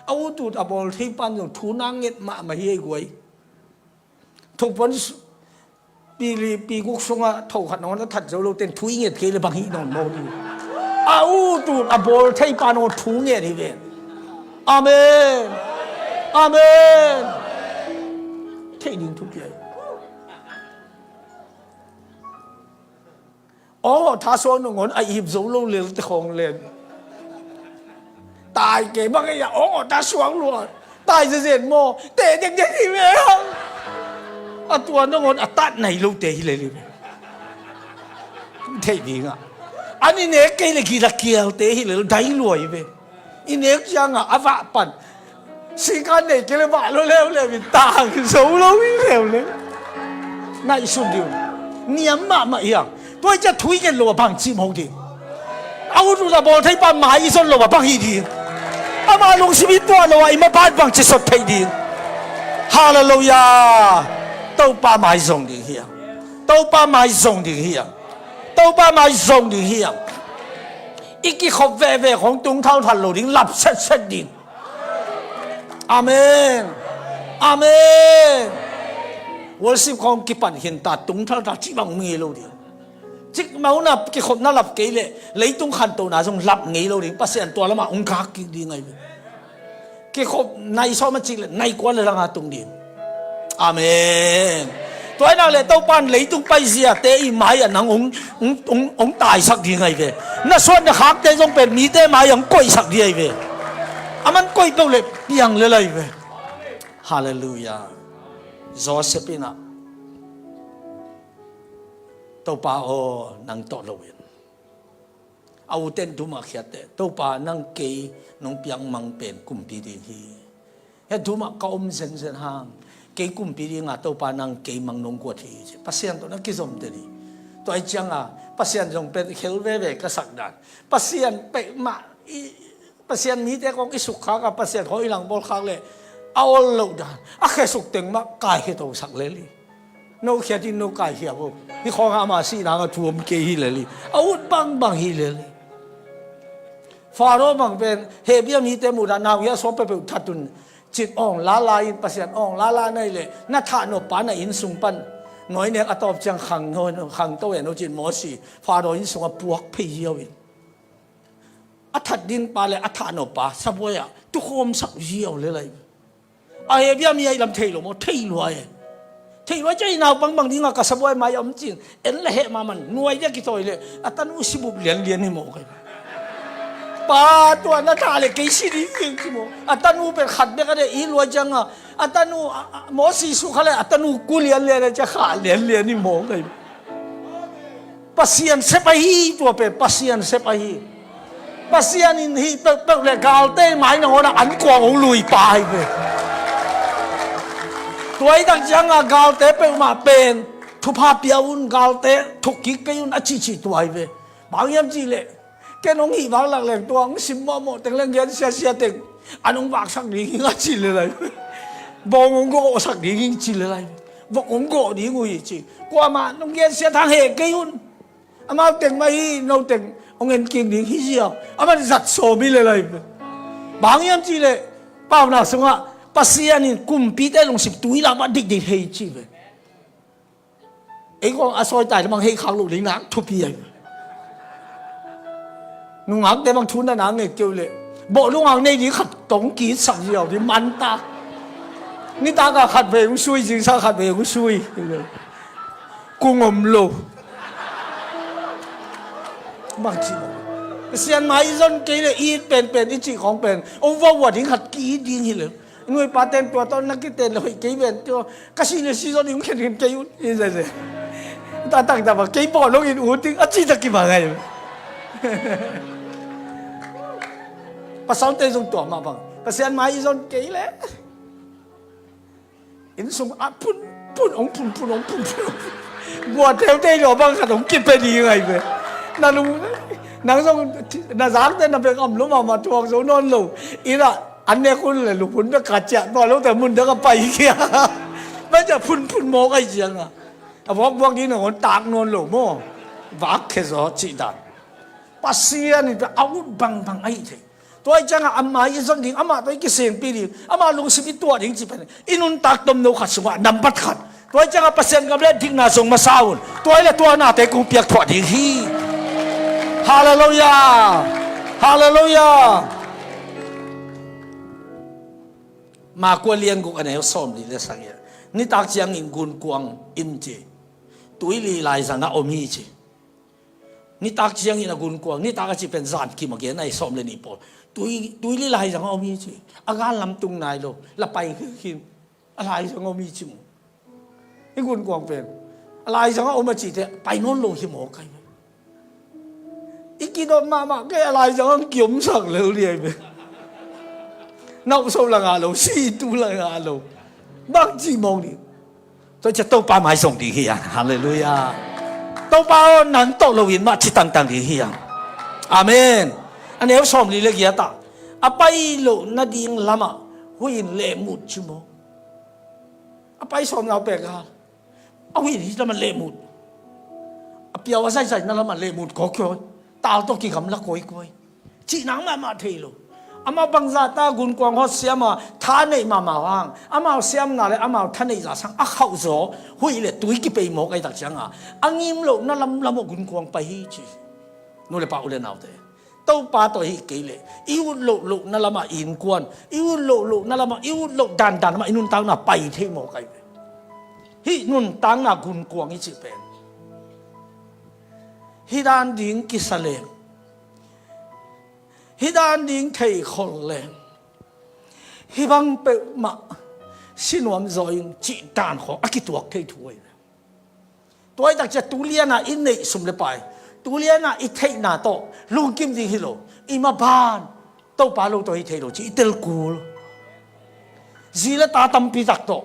a utut a bawl thei pan zong thu na nget mahmah hi ei guai. Thopuan pili piguk sungah thokhat nangawn a that zo lo ten thu i nget kei le bang hih nawn maw ni. A utut a bawl thei pan aw thu nget hi ven. Amen. Amen. Theih ding thupi ai. Aw, tha suak nangawn a ip zo lo lel te khawng len. Tai kei bang ei a, aw, tha suak lua. Tai zezen maw, te dekdek hi ve. A tua nangawn a tat nai lo te hi lel hi ve. Theih dingah an i nek kei le gila kial te hi lel dai lua hi ve. I nek ciangah a vah pan. Sikan nei kei le vah lo leuleu in tang zo lo hi leuleu. Ngaihsun dih uh. Niam mahmah hiang. Tua i ciah thu i ngen lo a bang cimho ding. A ut ut a bawl thei pa mai i zon lo a bang hi ding. Ama lungsim i tuah lo a i mapat bang ci sot thei ding. Halleluia. Topa mai zong ding hiang. Topa mai zong ding hiang. Topa mai zong ding hiang. I kikhop veve khong tungthal thal lo ding, lap setset ding. Amen. Amen. Worship khong kipan hin ta tungthal ta cih bang um ngei lo ding. Cik mauna kikhopna lap kei leh leitung khantona zong lap ngei lo ding. Pasian tua lamah hong gak kik ding ahi ve. Kikhop nai sawm a cik leh nai kua le langa tung ding. Amen. Tua hi nak leh Topa in leitung paiziate i mai-ah nang hong, hong, hong, hong taisak ding ahi ve. Na suan na khakte zong pen mite mai-ah hong koihsak ding ahi ve. A man koih peuh leh piang lel ahi ve. Halleluia. Joseph in ah Topa aw nang tawh lo in. A uten dum ah khiatte, Topa nang kei nong piak mang pen kumpi ding hi. Hia dum ah ka om zenzen hang, kei kumpi dinga Topa nang kei mang nong guat hi ci. Pasian tawh na kizomte ding. Tua hi cianga Pasian zong pen khel veve ka sak dan. Pasian pek mah i Pasian mite kong i sukkhak a Pasian hong i langbawl khak leh a ol loh dan a khesuk teng mah kaikhia to sak lel hi. No khiat in no kaikhia vo. Hih khawngah ama sihna ngah thu om kei hi lel hi. A ut bangbang hi lel hi. Faro bang pen Hebia mite muhdah nau hia suak peuhpeuh that un cit awng lala in Pasian awng lala na hih leh na thah nop pa na inn sung pan nawi nek a tawp ciang khang to hen aw cin Mosi Faro inn sungah puak phei ziau in. A that ding pa le a thah nop pa sabuai ah tukhawmsak ziau le lai. A Hebia mi ahi lam thei lo maw, thei lua e. Thei lua ciang i naupang bang dingah ka sabuai mai a om cin, en le heh mahmah, nuai dia kitawi le a tanu sibup lianlian hi maw kai. Pa tua na thah le kei si ding hi ci maw. A tanu pen khat bek a deh i lua ciangah a tanu, a, a, Mosi sukha le a tanu ku lianlian a cia khah lianlian hi maw kai. Pasian sep ahi tua pen, Pasian sep ahi. Pasian in hih peuhpeuh le galte mai nangawn ah an kuang hong lui pa ahi ve. Tua hi tak ciangah galte peuhmah pen thupha pia un, galte thukkik kei un a cihcih tua ahi ve. Bang hiam cihleh ken hong hih vak lak leng tua hong sim mawhmawh teng leng gen siasia teng an hong vaksak ding hing a cih le lai. Bawng hong gawhsak ding hing cih le lai. Vok hong gawh ding uh hi ci. Kuamah nong gensia thang heh kei un. Amau teng mah hi, no teng hong en kik ding hi zia. Aman zat sawm hi le lai. Bang hiam cihleh paunak sungah Pasian in kumpite lungsim tui lamah dikdik hei ci ve. Ei kong a sawitai le mang hei khak loh ding nak thupi ai. Nungakte bang thu na na ngei keu le bawh nungak nei ding khat tong ki sak ziau ding man ta. Nitak a khat vei hong sui, zingsa khat vei hong sui. Kung om lo. Bang ci lo. Sian mai zon kei le i it penpen i cih khawng pen hong vau a ding khat ki ding hi le. Nuai pa ten tua tawh na kiten le hoih kei ven tua ka si le si zon i hong khenkhen kei un. I zai zai. Ta tak ta ba kei bawl hong in ut ding a ci ta ki ba ngai. Pasalte zong tua mah bang Pasian mai i zon kei le. Inn sung ah phun phun hong phun phun hong phun phun hong phun. Bua teutei lo bang khat hong kipe ding ngai ve. Na lung nang zong na zakte na bek am lo mahmah tuak zo nawn lo. Inn ah an nek hun le luphun bek ka ciah tua lo te mun dek a pai kia. Bai ciah phun phun mawk ahi cianga a vuakvuak ding nangawn tak nawn lo maw. Vak khe zaw cih dan. Pasian in a ut bangbang ahi thei. Tua ih ciangah amah i zon ding, amah tawh i kisingpi ding, amah lungsim i tuah ding cih pen i nuntak tomno khat sungah nambat khat. Tua ih ciangah Pasian gam le dikna zong masa un. Tua ih le tua nate kong piak thuah ding hi. Halleluiah. Halleluiah. Makua lian guk a neu sawm li le sang ia nitak ciangin gunkuang in ci. Tuili laizang a om hi ci. Nitak ciangin a gunkuang, nitak a cih pen zan kim a gen ahi sawm le nih pawl. Tui, tuili laizang a om hi ci. A gan lam tung nai lo, la pai khin, a laizang a om hi ci mu. I gunkuang pen a laizang a om a cihte pai nawn lo hi maw kai. I kidot mahmah kei a laizang a kiomsak lel liai ve. Nauhso la ngah lo, si tu la ngah lo. Bang ci mawng ni. Tua cia Topa mai zong ding hi a. Halleluiah. Topa aw nang tawh loin mah ci tangtang ding hi a. Amen. A neu sawm li le giat ah a pai loh nading lamah huih in lehmut ci maw. A pai sawm nau pek a huih in hih lamah lehmut. A piau a zaizai na lamah lehmut kawkiawi. Tal tawh kigamla kawikawi. Cihnak mahmah thei lo. Amau bangzah ta gunkuang hawt siama tha neih mahmah hang amau siamna le amau tha neih zah sang a khauh zaw huih le tui kipei mawk ahi tak cianga a ngim loh na lamlam aw gunkuang pai hi ci. Nu le pa u le naute Topa tawh hi kei leh i ut loh loh na lamah innkuan i ut loh loh na lamah i ut loh dandan lamah i nuntakna pai thei mawk ahi ve. Hih nuntakna gunkuang i cih pen hih dan ding kisa leng hih dan ding theikhol leng hih bang peuhmah sinuam zaw in cih dan khawng a kituak thei thu ahi. Tua i takcia tulianah i neih sum le pai tulianah i theihna tawh lungkim ding hi lo. I maban Topa lo tawh hi thei lo ci i telkul. Zi le ta tampi tak tawh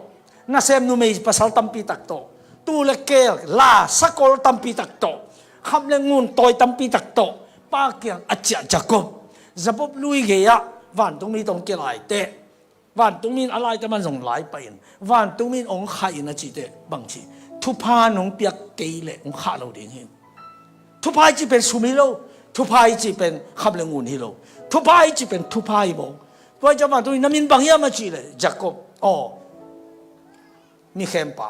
nasem numei pasal tampi tak tawh tu le keel la sakol tampi tak tawh kham le ngun tawi tampi tak tawh pa kiang a ciah Jacob Jacob lui gei ah vantungmi tawh hong kilaiteh. Vantungmi in a laite man zong lai pahin vantungmi in hong khah in a cihteh bangci thupha nong piak kei leh hong khah lo ding hi. Thupha i cih pen sum hi lo. Thupha i cih pen kham le ngun hi lo. Thupha i cih pen thupha hi bawng. Tua i ciah vantungmi in na min bang hiam a cih leh Jacob aw mi khempa,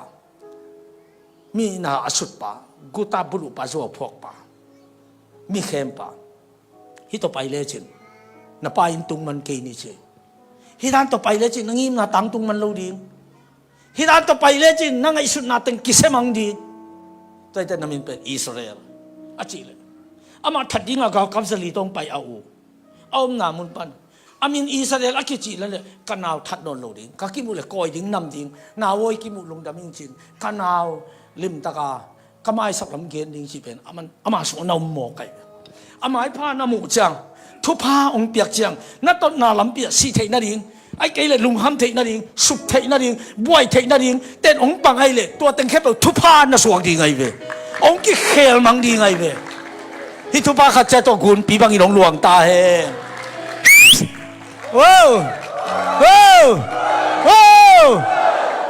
mi na a sutpa, guta buluhpa, zuauphuakpa, mi khempa. Hih tawh pai lecin na pa in tung man kei ni ci. Hih dan tawh pai lecin na ngimna tang tung man lo ding. Hih dan tawh pai lecin na ngaihsutna teng kisia mang ding. Tua hi teh na min pen Israel a cih leh, amah that dingah galkap zali tawh hong pai a u a omna mun pan a min Israel a kicih leh, ka nau that nawn lo ding, ka kimuh leh kawi ding, nam ding, nau aw, i kimuh lungdam ing cin, ka nau limtaka ka maisak lam gen ding cih pen amah sungah na om mawk ahi. A maipha na muh ciang, thupha hong piak ciang, na totna lampi ah sih theih nading, ahih kei leh lungham theih nading, suk theih nading, buai theih nading, tent hong pang ahih leh tua teng khempeuh thupha na suak ding ahi ve. Hong kikhel mang ding ahi ve. Hih thupha khat ciat tawh gunpi bangin hong luang ta hen. Wow! Wow! Wow!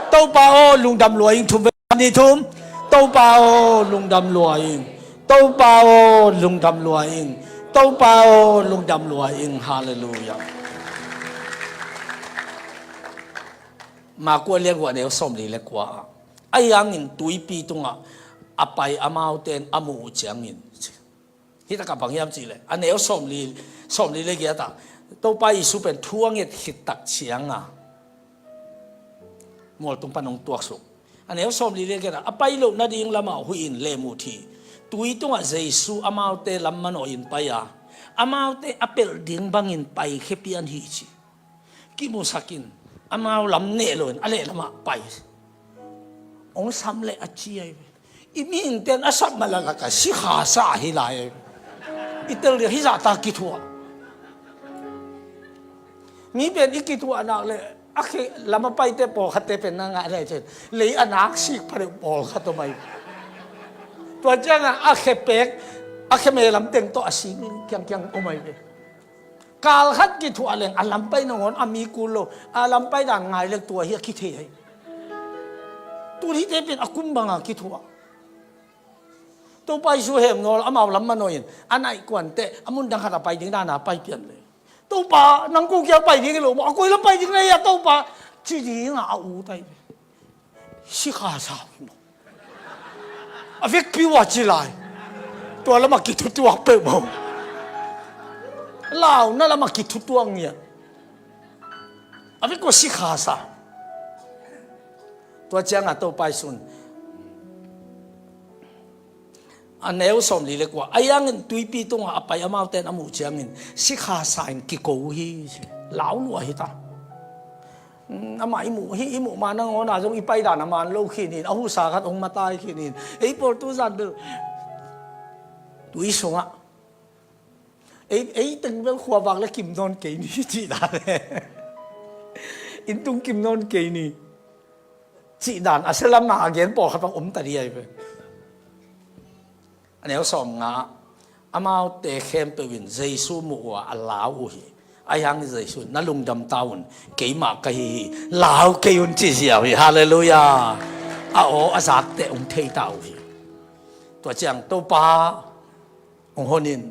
Topa aw, lungdam lua ing. Thum ve, ni thum. Topa aw, lungdam lua ing. Topa aw, lungdam lua ing. Topa aw, lungdam lua ing. Halleluiah. Marka lian guk, a neu sawmli le kua ah, ahi hangin tuipi tungah a pai amaute in a muh uh ciangin, hih takah bang hiam cih leh, a neu sawmli, sawmli le giat ah, Topa Jesu pen thu a nget khit tak ciangah mualtung pan hong tuaksuk. A neu sawmli le giat ah, a pai loh nading lamah huih in lem uh hi. Tui tungah Jesu amaute lam manawhin pai a, amaute a pelh ding bangin paikhia pian hi ci. Kimusak in, amau lam neh loin a lehlamah pai. Hong sam leh a ci ahi ve. I mihingte in a sap mah leh lakah sikha sa hi lai ahi ve. I tel ding hih zahta kithuah. Mi pen i kithuah nak leh a khe lam a paite pawlkhatte pen na ngah leh cin, lei a nak sik pha deuh pawlkhat om ahi ve. Tua ciangah a khe pek, a khe me lam teng tawh a sik kiangkiang om ahi ve. Kal khat kithuah leng a lam pai nangawn a mi kul lo, a lam pai dan ngai leng tua hi a kithei ahi. Tun hihte pen a kum banga kithuah. Topa Jesu hem nawn lo, amau lam manawhin a naih kuan teh a mun dang khat a pai ding dana pai pian le, Topa, nang ko kiang pai ding hi lo maw, a koi lam pai ding na hi a Topa, ci dinga a ut ahi. Sikha sa uh hi maw? A vekpi uh a ci lai. Tua lamah kithutuak peuh maw? Launa lamah kithutuak ngiat. A vek uh a sikha sa. Tua ciangah Topa Jesu'n, a neu sawmli le kua, ahi hangin tuipi tungah a pai amaute in a muh ciangin sikha sa in kiko uh hi. Lau lua hi ta. Amah i muh, hih i muh ma nangawn a zong i paidan a man lo khin in, a husa khat hong matai khin in, ei pawl tuzan bel tui sungah ei, ei teng bel khuavak le kim nawn kei ni cih dan, inntung kim nawn kei ni cih dan a sia lamah a gen pawlkhat bang om ta ding ahi ve. A neu sawmnga, amaute khempeuh in Jesu muh uh a, a lau uh hi. Ahi hangin Jesu in, na lungdam ta un, keimah ka hi hi, lau kei un, ci ziau hi. Halleluiah. A aw a zakte hong thei ta uh hi. Tua ciang Topa hong hon in,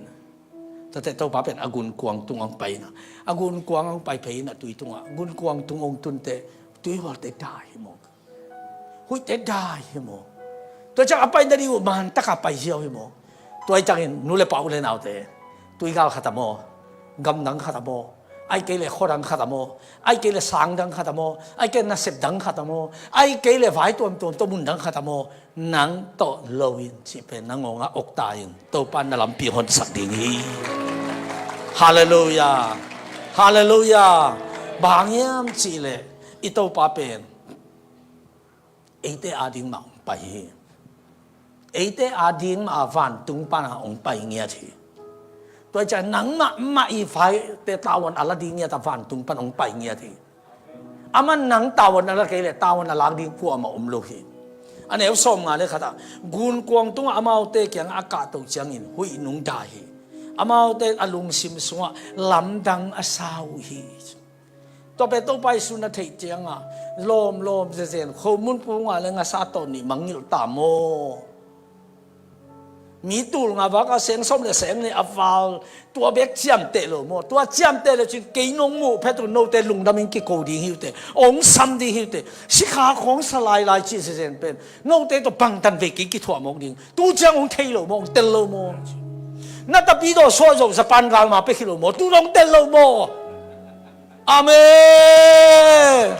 tua teh Topa pen a gunkuang tungah hong pai in a, a gunkuang hong pai phei in a tui tungah, gunkuang tung hong tun teh tui hualte dai hi maw? Huihte dai hi maw? Tua ciang a pai nading uh man taka pai ziau hi maw? Tua hi ciangin nu le pa, u le naute, tui gal khat a maw, gamdang khat a maw, ahih kei leh khuadang khat a maw, ahih kei leh sangdang khat a maw, ahih kei leh nasep dang khat a maw, ahih kei leh vai tuamtuam tawh mun dang khat a maw, nang tawh lo in cih pen na ngawngah uk ta in, Topa in na lampi honsak ding hi. Halleluiah. Halleluiah. Bang hang hiam cih leh i Topa pen eite ading mah hong pai hi. Eite ading mah a vantung pana hong pai ngiat hi. Tua hi ciang nangmah mah i vaite tavuan a la ding ngiat a vantung pan hong pai ngiat hi. Aman nang tavuan a la kei leh tavuan a lak ding kuamah om lo hi. A neu sawmnga le khat ah, gunkuang tungah amaute kiangah a kahto ciangin huih nung dai hi. Amaute in a lungsim sungah lamdang a sa uh hi. Tua pen Topa Jesu na theih ciangah lawmlawm zezen, khomun pungah le ngasa tawh nih mangngilh ta maw? Mi tul nga vak a seng sawm le seng nih a val, tua bek ciamteh lo maw? Tua ciamteh le cin kei nong muh phet un note lungdam in kiko ding hi uh teh, hong sam ding hi uh teh, sikha khawng sa lailai cih zezen pen note tawh bangtan vei kei kithuah mawk ding. Tu ciang hong thei lo maw, hong tel lo maw? Na tapidaw suah zawh Japan galma pek hi lo maw? Tu dong tel lo maw? Amen.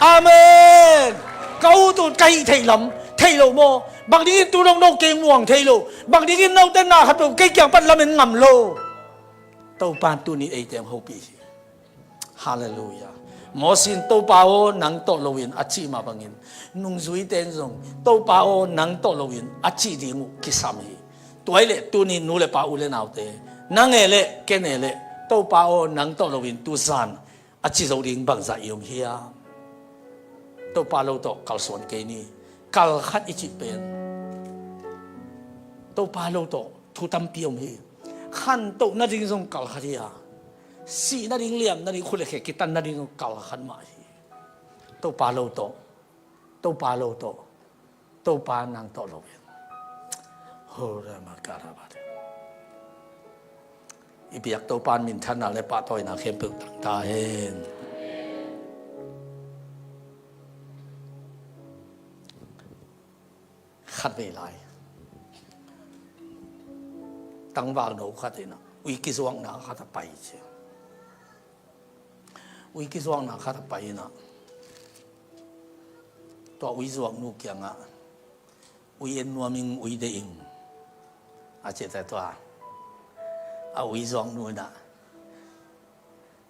Amen. Ka ut ut ka hih theih lam theih lo maw? Bang dingin tu dong no kei muang thei lo? Bang dingin note na khat peuh kei kiang pan lamen ngam lo? Topa in tuni eite hong hopih hi. Halleluiah. Moses in, "Topa aw, nang tawh loin," a cih mah bangin, nungzuite in zong, "Topa aw, nang tawh loin," a cih ding uh kisam hi. Tua ahih leh tuni nu le pa, u le naute, nang e le ken e le, "Topa aw, nang tawh loin tuzan," a ci zo ding bangzah i om hiam? Topa lo tawh kalsuan kei ni. Kal khat i cih pen, Topa lo tawh thu tampi om hi. Khantoh nading zong kal khat hi a, sih nading, liam nading, khut le khe kitan nading zong kal khat mah hi. Topa lo tawh, Topa lo tawh, Topa nang tawh lo in. Hora makarabate. I biak Topa in minthanna le pahtawina khempeuh tang ta hen. Khat vei lai, tangvalno khat in ah ui kizuakna khat a pai ci. Ui kizuakna khat a pai in ah, tua ui zuaknu kiangah, "Ui en nuam ing, ui deih ing," a cih teh, tua a ui zuaknu in ah,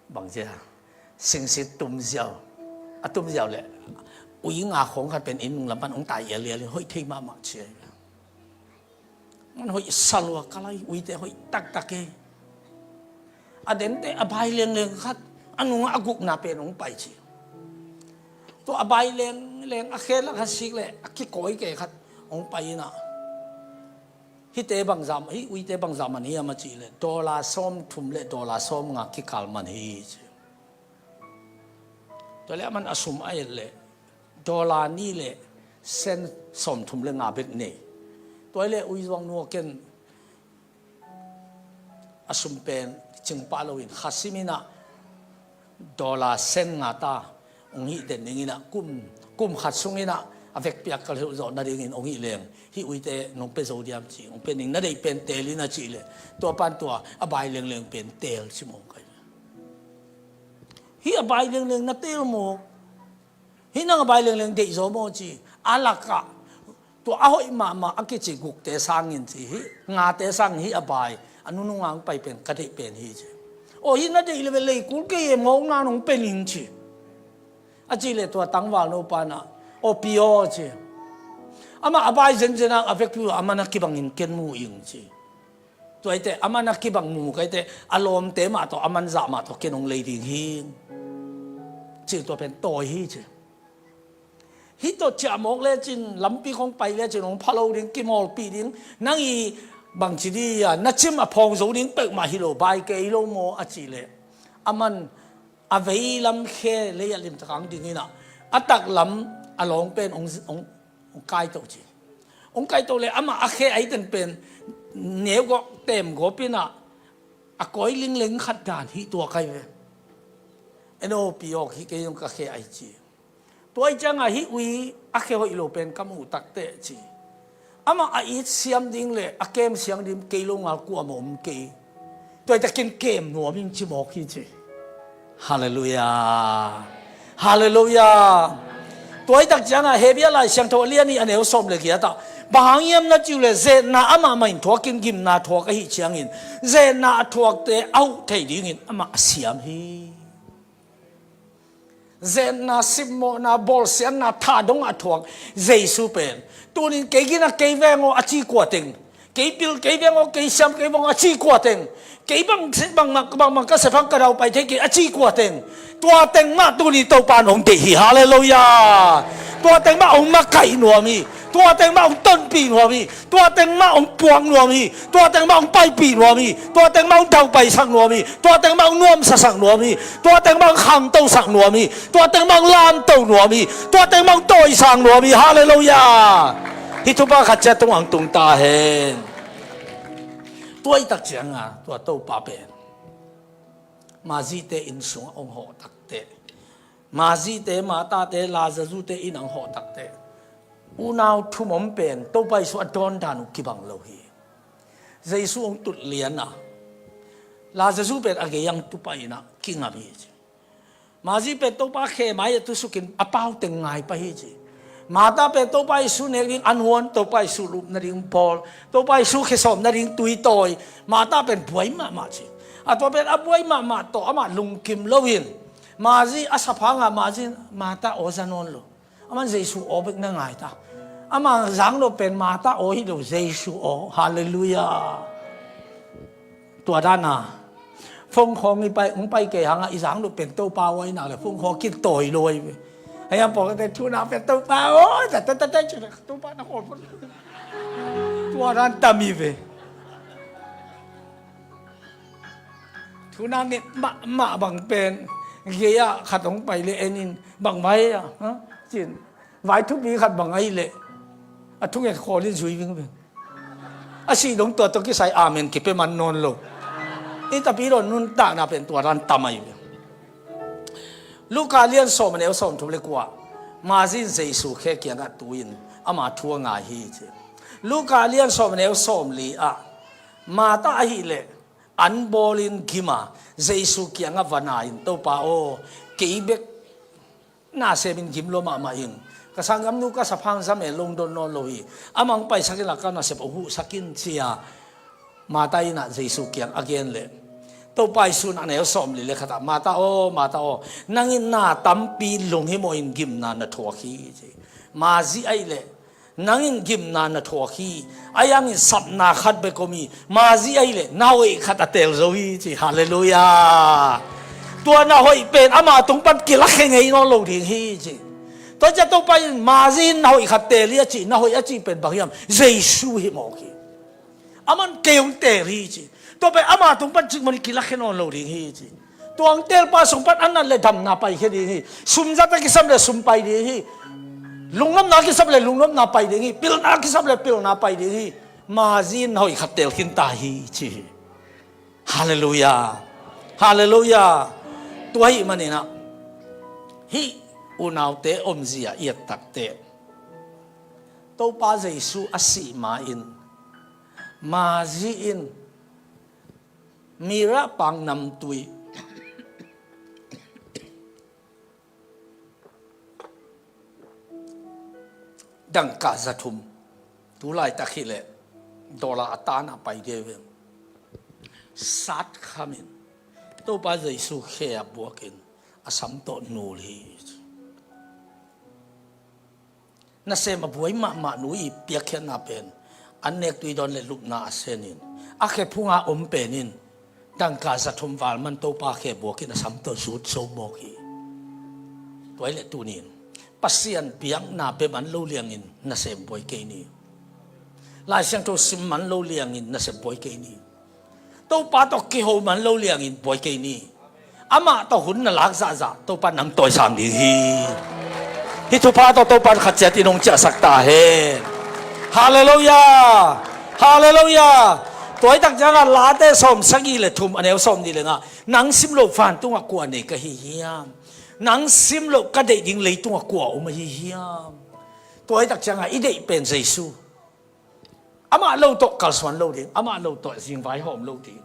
bang ci a, singsit tum ziau, a tum ziau leh ui nga khawng khat pen inn nung lam pan hong tai ialial in, hoih thei mahmah ci a. Ngan hoih sa lua ka lai, uite hoih taktak e. A dente a bai lengleng khat, a nungah a gukna pen hong pai ci. Tua a bai lengleng, a khe lak a sik leh a kikawi kei khat hong pai in ah, "Hihte bangzah, hih uite bangzah man hiam?" a cih leh, "Dollar sawmthum le dollar sawmnga kikal man hi," ci. Tua leh aman a sum a et leh, dollar nih le sen sawmthum le nga bek nei. Tua leh ui zuaknu aw, "Ken a sum pen cingpah loin kha sim in ah, dollar sen nga ta hong hih den ning in ah, kum, kum khat sung in ah a vekpi a ka leuh zawh nadingin hong hih leng, hih uite nong pia zo diam?" ci. "Hong pia ning, na deih pen teel in," a cih leh, tua pan tua a bai lengleng pen teel ci mawk ai. "Hih a bai lengleng na teel maw? Hih nang a bai lengleng deih zaw maw?" ci. A lakah tua a hoih mahmah a kici gukte sangin ci, "Hih ngate sangin hih a bai a nunung a hong pai pen ka deih pen hi," ci. "Aw, hih na deih leh bel lei kul kei e, mawkna nong pia ning," ci. A cih leh tua tangvalno pa in ah, "Aw pi aw," ci, "amah a bai zenzen a, a vekpi uh a man a kibangin ken mu ing," ci. Tua hi teh, a man a kibang mu kei teh, a lawmte mah tawh, a man zah mah tawh ken hong lei ding hi, ci. Tua pen tawi hi ci. Hih tawh ciah mawk lecin, lampi khong pai lecin hong pha lo ding, kimawlpih ding, nang i bangci dih a, na cim a phawng zo ding peuhmah hi lo, bai kei hi lo maw a cih leh, a man a veilam khe lei ah limtak a hong ding in ah, a taklam a lawng pen hong, hong, hong kaito ci. Hong kaito leh amah a khe a iten pen neu gawp, teem gawp in ah, a kawi lingleng khat dan hi tua kai ve. "En aw pi aw, hih kei zong ka khe ahi," ci. Tua ahih ciangah, "Hih ui a khe hoih lo pen ka muh takteh," ci, "amah a it siam ding le a kem siam ding kei lo ngal kuamah om kei. Tua hi teh ken kem nuam ing," ci mawk hi ci. Halleluiah. Halleluiah. Tua hi tak ciangah Hebru Lai Siangtho a lian nih, a neu sawm le giat ah, "Bang hang hiam na cih uh leh, zetna amah mah in thuak in, gimna thuak ahih ciangin, zetna a thuakte a huh thei dingin amah a siam hi." Zetna, simmawhna, bawlsiatna, tha dong a thuak Jesu pen, "Tunin kei gina kei veng aw," a ci kua teng, "Kei pil kei veng aw, kei siam kei veng aw," a ci kua teng, "Kei bang, bang, bang, bang ka sep hang ka daupai thei kei," a ci kua teng, tua teng mah tuni Topa in hong deih hi. Halleluiah. Tua teng mah hong makaih nuam hi. Tua teng mah hong tonpih nuam hi. Tua teng mah hong puak nuam hi. Tua teng mah hong paipih nuam hi. Tua teng mah hong daupaisak nuam hi. Tua teng mah hong nuamsasak nuam hi. Tua teng mah hong khangtosak nuam hi. Tua teng mah hong lamto nuam hi. Tua teng mah hong tawisang nuam hi. Halleluiah. Hih thupha khat ciat tung ang tung ta hen. Tua hi tak ciangah tua Topa pen Marzite inn sungah hong hawh takteh, Marzite, Marthate, Lazarute inn ah hong hawh takteh, unau thum om pen Topa Jesu a dawndan uh kibang lo hi. Jesu hong tut lian a, Lazarus pen a gei ah tu pah in ah kingap hi ci. Marzi pen Topa khe mai ah tu sukin a pau teng ngai pah hi ci. Martha pen Topa Jesu nek ding an huan, Topa Jesu lup nading pawl, Topa Jesu khe sawm nading tui tawi. Martha pen buai mahmah ci. A tua pen a buai mahmah tawh amah lungkim lo in, Mari a saphang a Mari in Martha aw za nawn lo. Aman Jesu aw bek na ngai ta. Ama zang lo pen Martha aw hi lo, Jesu aw. Halleluiah. Tua dana phone khawng i pai, hong pai kei hanga i zang lo pen Topa aw i nak le phone khawng kitawi lo ahi ve. Hei a pawlkhatte thu na pen Topa aw, ta ta ta ta, Topa na khawng. Tua dan tam hi ve. Thu na nget mahmah bang pen, gei-ah khat hong pai le en in, bang vai a, ha? Cin. Vai thupi khat bang ahi leh a thunget khawl in zui vingveng. A sih dong tua tawh kisai amen kipia man nawn lo. I tapidaw nuntakna pen tua dan tam ahi ve. Luka lian sawm a neu sawmthum le kua. Mari in Jesu khe kiangah tu-in ama thu a ngai hi ci. Luka lian sawm a neu sawmli ah, Martha ahih leh an bawlin gim a, Jesu kiangah va na in, Topa aw, kei bek na semin gim lua mahmah ing. Ka sanggamnu ka saphang zam e, lungdon nawn lo hi. Amah hong paisak in la, ka nasep hong huhsak in ci a, Martha in ah Jesu kiang a gen leh, Topa Jesu in a neu sawmli le khat ah, Martha aw, Martha aw, nang in na tampi lunghimawh in gimna na thuak hi ci. Mari ahih leh, nang in gimna na thuak hi. Ahi hangin sapna khat bek om hi. Mari ahih leh na hoih khat a teel zo hi ci. Halleluiah. Tua na hoih pen ama tung pan kilakhia ngei nawn lo ding hi ci. Tua ciang Topa in Mari in na hoih khat teel hi a cih, na hoih a cih pen bang hiam? Jesu hi mawk hi. Aman kei hong teel hi ci. Tua pen ama tung pan cikmah in kilakhia nawn lo ding hi ci. Tua hong teelpa sung pan a nat le damna paikhia ding hi. Sum zat a kisam le sum pai ding hi. Lungnopna a kisam le lungnopna pai ding hi. Pilna a kisam le pilna pai ding hi. Mari in na hoih khat teel khin ta hi ci hi. Halleluiah. Halleluiah. Tua ahih manin ah, hih unaute omzia i et takteh, Topa Jesu a sih ma-in Mari in mirra pang namtui dangka za thum, tu laitak hi leh dollar a tan a pai deuh ve, sat khamin Topa Jesu khe a buakin a sam tawh nul hi. Nasem a buai mahmah nu i piakkhiatna pen an nek tui dawn le lupna a senin, a khe phunga om penin dangka za thum val man Topa khe buakin a sam tawh zut zo mawk hi. Tua hi leh tunin Pasian biakna pia man lo liangin nasem buai kei ni. Lai Siangtho sim man lo liangin nasem buai kei ni. Topa tawh kiho man lo liangin buai kei ni. Amah tawh hun na lak zahzah Topa nang tawisang ding hi. Hih thupha tawh Topa in khat ciat in hong ciahsak ta hen. Halleluiah. Halleluiah. Tua hi tak ciangah Late sawm sagih le thum a neu sawm nih le nga, nang sim loh vantungah kua nei ka hi hiam? Nang sim loh ka deih ding leitungah kua om ahi hiam? Tua hi tak ciangah i deih pen Jesu. Amah lo tawh kalsuan lo ding, amah lo tawh zingvai hawm lo ding.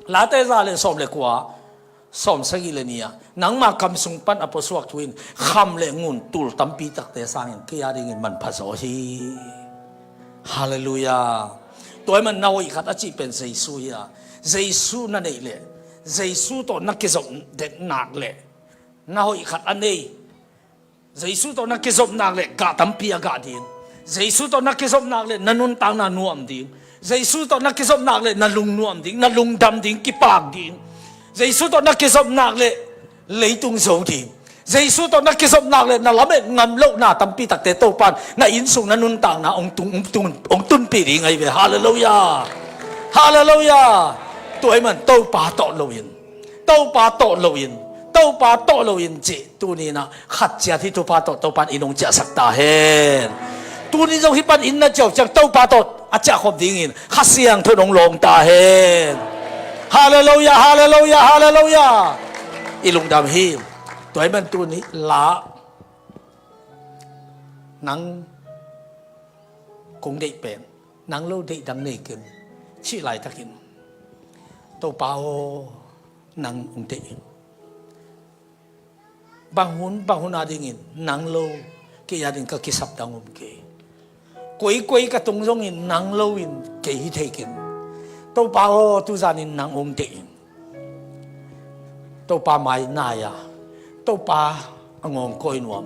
Late za le sawm le kua, sawm sagih le nih ah, nangma kam sung pan a pusuak thu in kham le ngun tul tampi takte sangin kei a dingin manpha zaw hi. Halleluiah. Tua ahih man na hoih khat a cih pen Jesu hi a, Jesu na neih leh, Jesu tawh na kizop det nak leh na hoih khat a nei. Jesu tawh na kizop nak leh gah tampi a gah ding. Jesu tawh na kizop nak leh na nuntakna nuam ding. Jesu tawh na kizop nak leh na lung nuam ding, na lungdam ding, kipak ding. Jesu tawh na kizop nak leh leitung zo ding. Jesu tawh na kizop nak leh na lamet ngam lohna tampi takte Topa in na innsung, na nuntakna hong tung, hong tung, hong tunpih ding ahi ve. Halleluiah. Halleluiah. Tua ahih man Topa tawh lo in, Topa tawh lo in, Topa tawh lo in cih tuni-in ah khat ciat hih thupha tawh Topa in hong ciahsak ta hen. Tuni zong hih pan inn na ciah uh ciang Topa tawh a ciahkhop dingin Kha Siangtho in hong lawng ta hen. Halleluiah, halleluiah, halleluiah. I lungdam hi. Tua ahih man tuni la nang kong deih pen, nang lo deih dang nei keng cih laitakin, Topa aw, nang hong deih in. Bang hun, bang hun a dingin nang lo Kei adingin ka kisap dang om kei. Koikoi ka tung zongin nang loin kei hi thei keng. Topa aw, tuzanin nang ong deih in. Topa mai nai-a, Topa a ngawngkawi nuam,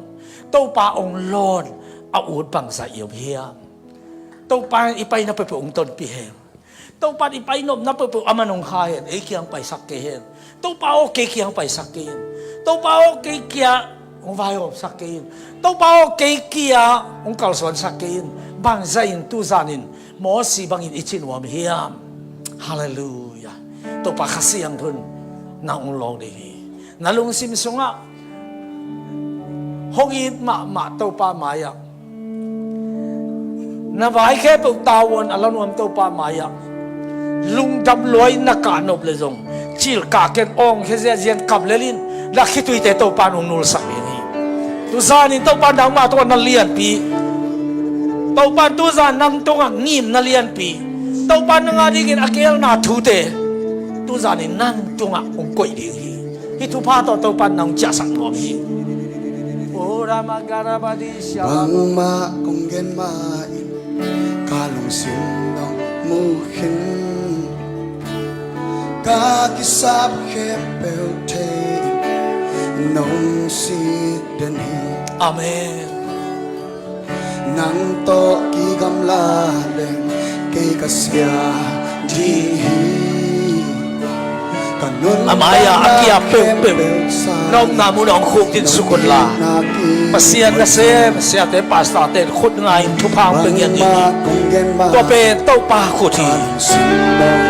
Topa ong lawn a ut bangzah i om hiam? Topa in i paina peuhpeuh ong tonpih hen. Topa in i pai nopna peuhpeuh aman ong kha hen, ei kiang paisak kei hen. Topa aw, kei kiang paisak kei in. Topa aw, kei kiang ong vaihawmsak kei in. Topa aw, kei kiang ong kalsuansak kei in. Bangzah in tuzanin Mosi bangin i ci nuam hiam? Halleluiah. Topa Kha Siangtho in nang ong lawn ding hi. Na lungsim sungah hong it mahmah Topa mai-ah, na vai khempeuh tavuan a la nuam Topa mai-ah, lungdam lua-in na kah nop leh zong, cil kah ken, awngkhia ziahziah in, kap lel in, na khituite Topa in ong nulsak ding hi. Tuzanin Topa in nangmah tungah na lianpi, Topa in tuzan nang tungah ngimna lianpi, Topa in nang adingin a geelna thute tuzanin nang tungah ong koih ding hi. Hih thupha tawh Topa in nang ciahsak nuam hi. Bangmah kong gen mah in ka lungsim nong mu khin, ka kisap khempeuh thei in nong sit den hi. Amen. Nang tawh kigamla leng kei ka sia ding hi. A mai-ah a kiap peuhpeuh na omna munah ong khukdin suk unla, Pasian nasem siate, pastorte in khut nga-in thupha ong pia ngiat ding hi. Tua pen Topa khut hi.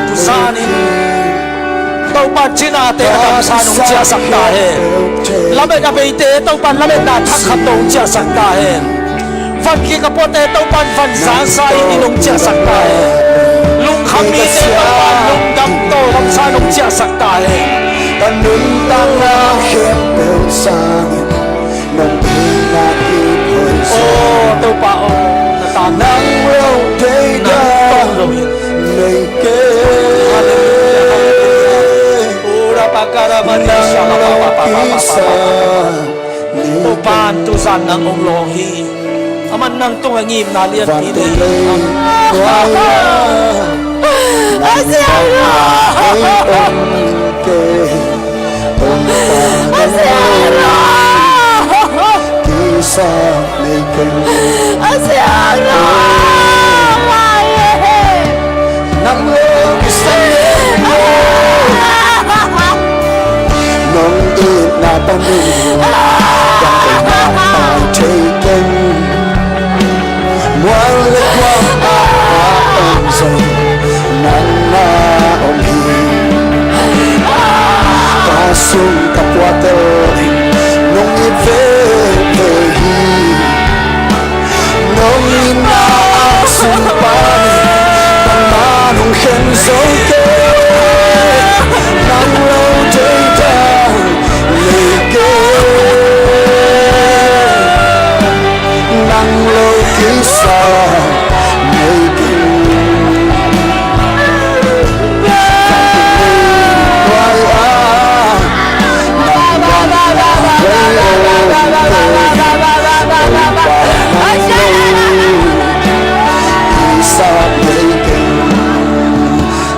Tuzanin Topa in cinate a damsa nong ciahsak ta hen. Lamet a beite Topa in lametna thak khat tawh ong ciahsak ta hen. Van kik a puate Topa in van zangsa in nong ciahsak ta hen. Lungkham mite Topa in lungdam tawh damsa nong ciahsak ta hen. Ka nuntakna khempeuh sangin nong itna kiphoih zaw. Aw Topa aw, na ta nang lo deihdan nei kei. Halleluiah, halleluiah. Nang lo kisam nei kei. Topa in tuzan nang ong lawn hi. Aman nang tungah ngimna lianpi nei. Vantungah a siang lo. A siang lo. Kisam nei kei. A siang lo. Nang lo kisam nei kei. Nong itna panin ka itna pai thei keng. Mual le guam ah a om zong nang na om hi. Ka sung ka puatel ding nong it veve hi. Nong itna a sung panin nangmah nong khen zo kei. Nang lo deihdan nei kei. Nang lo kisam nei kei.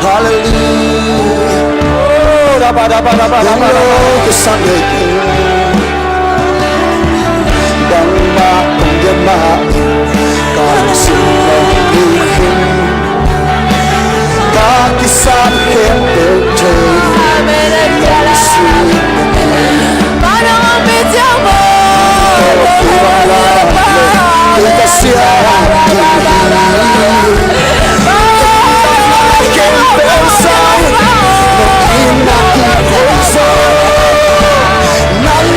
Hallelujah. Oh, raba, raba, raba, raba, raba. Nang lo kisam nei kei. Bangmah kong gen mah in ka lungsim nong mu khin. Ka kisap khempeuh thei in nong sit den hi. Kei ka sia ding hi. Khempeuh sangin nong itna kiphoih zaw. Nang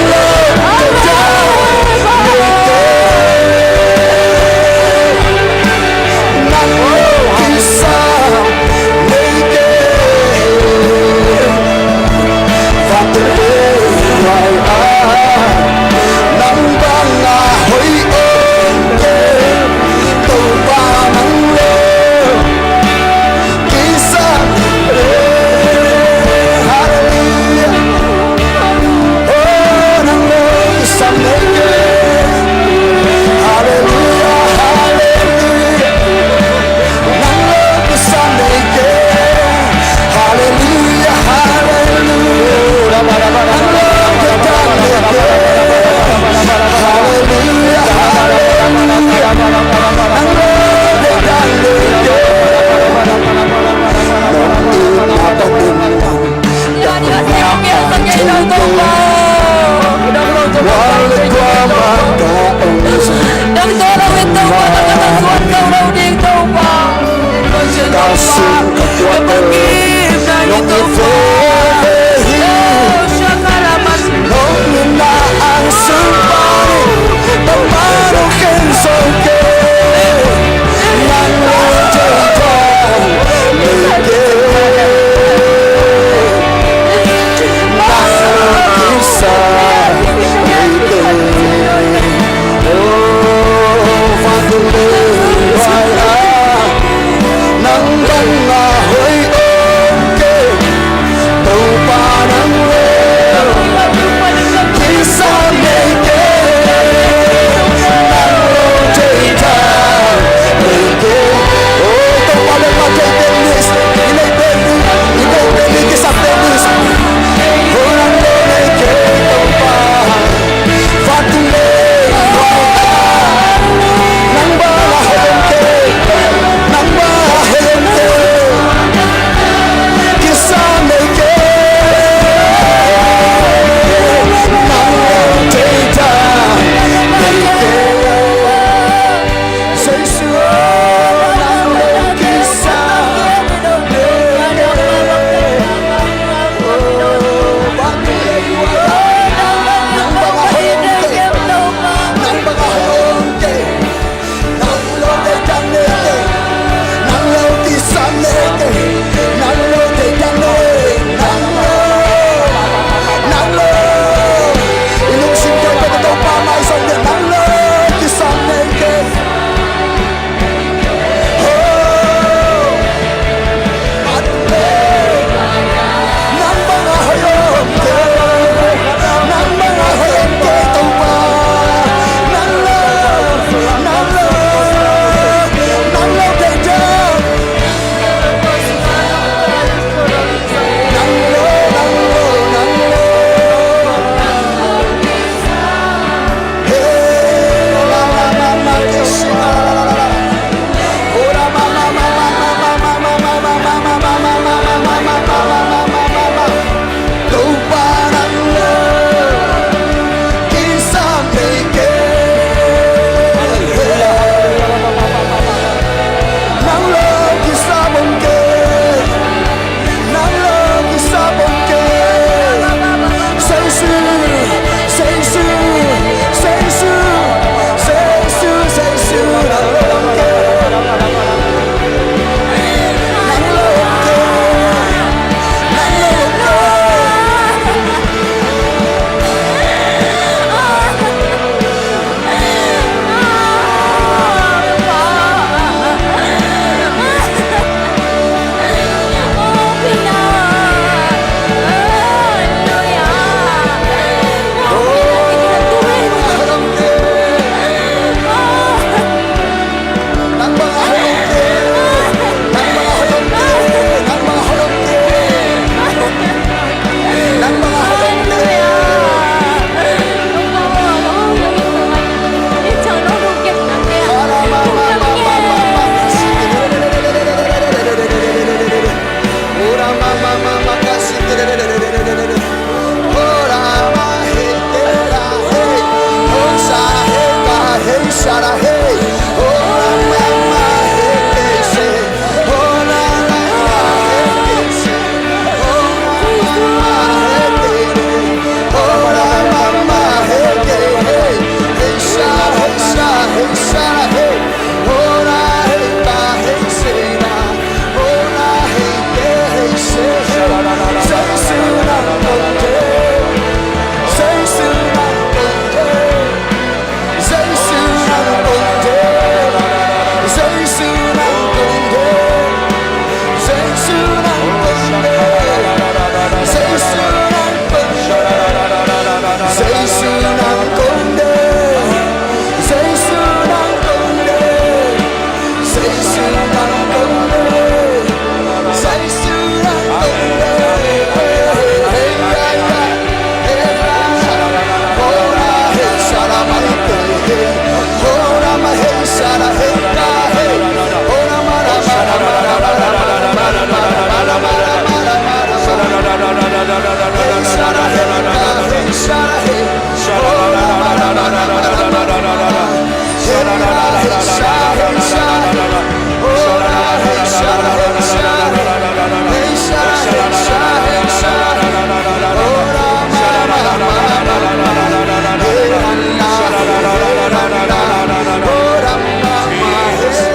Jesus,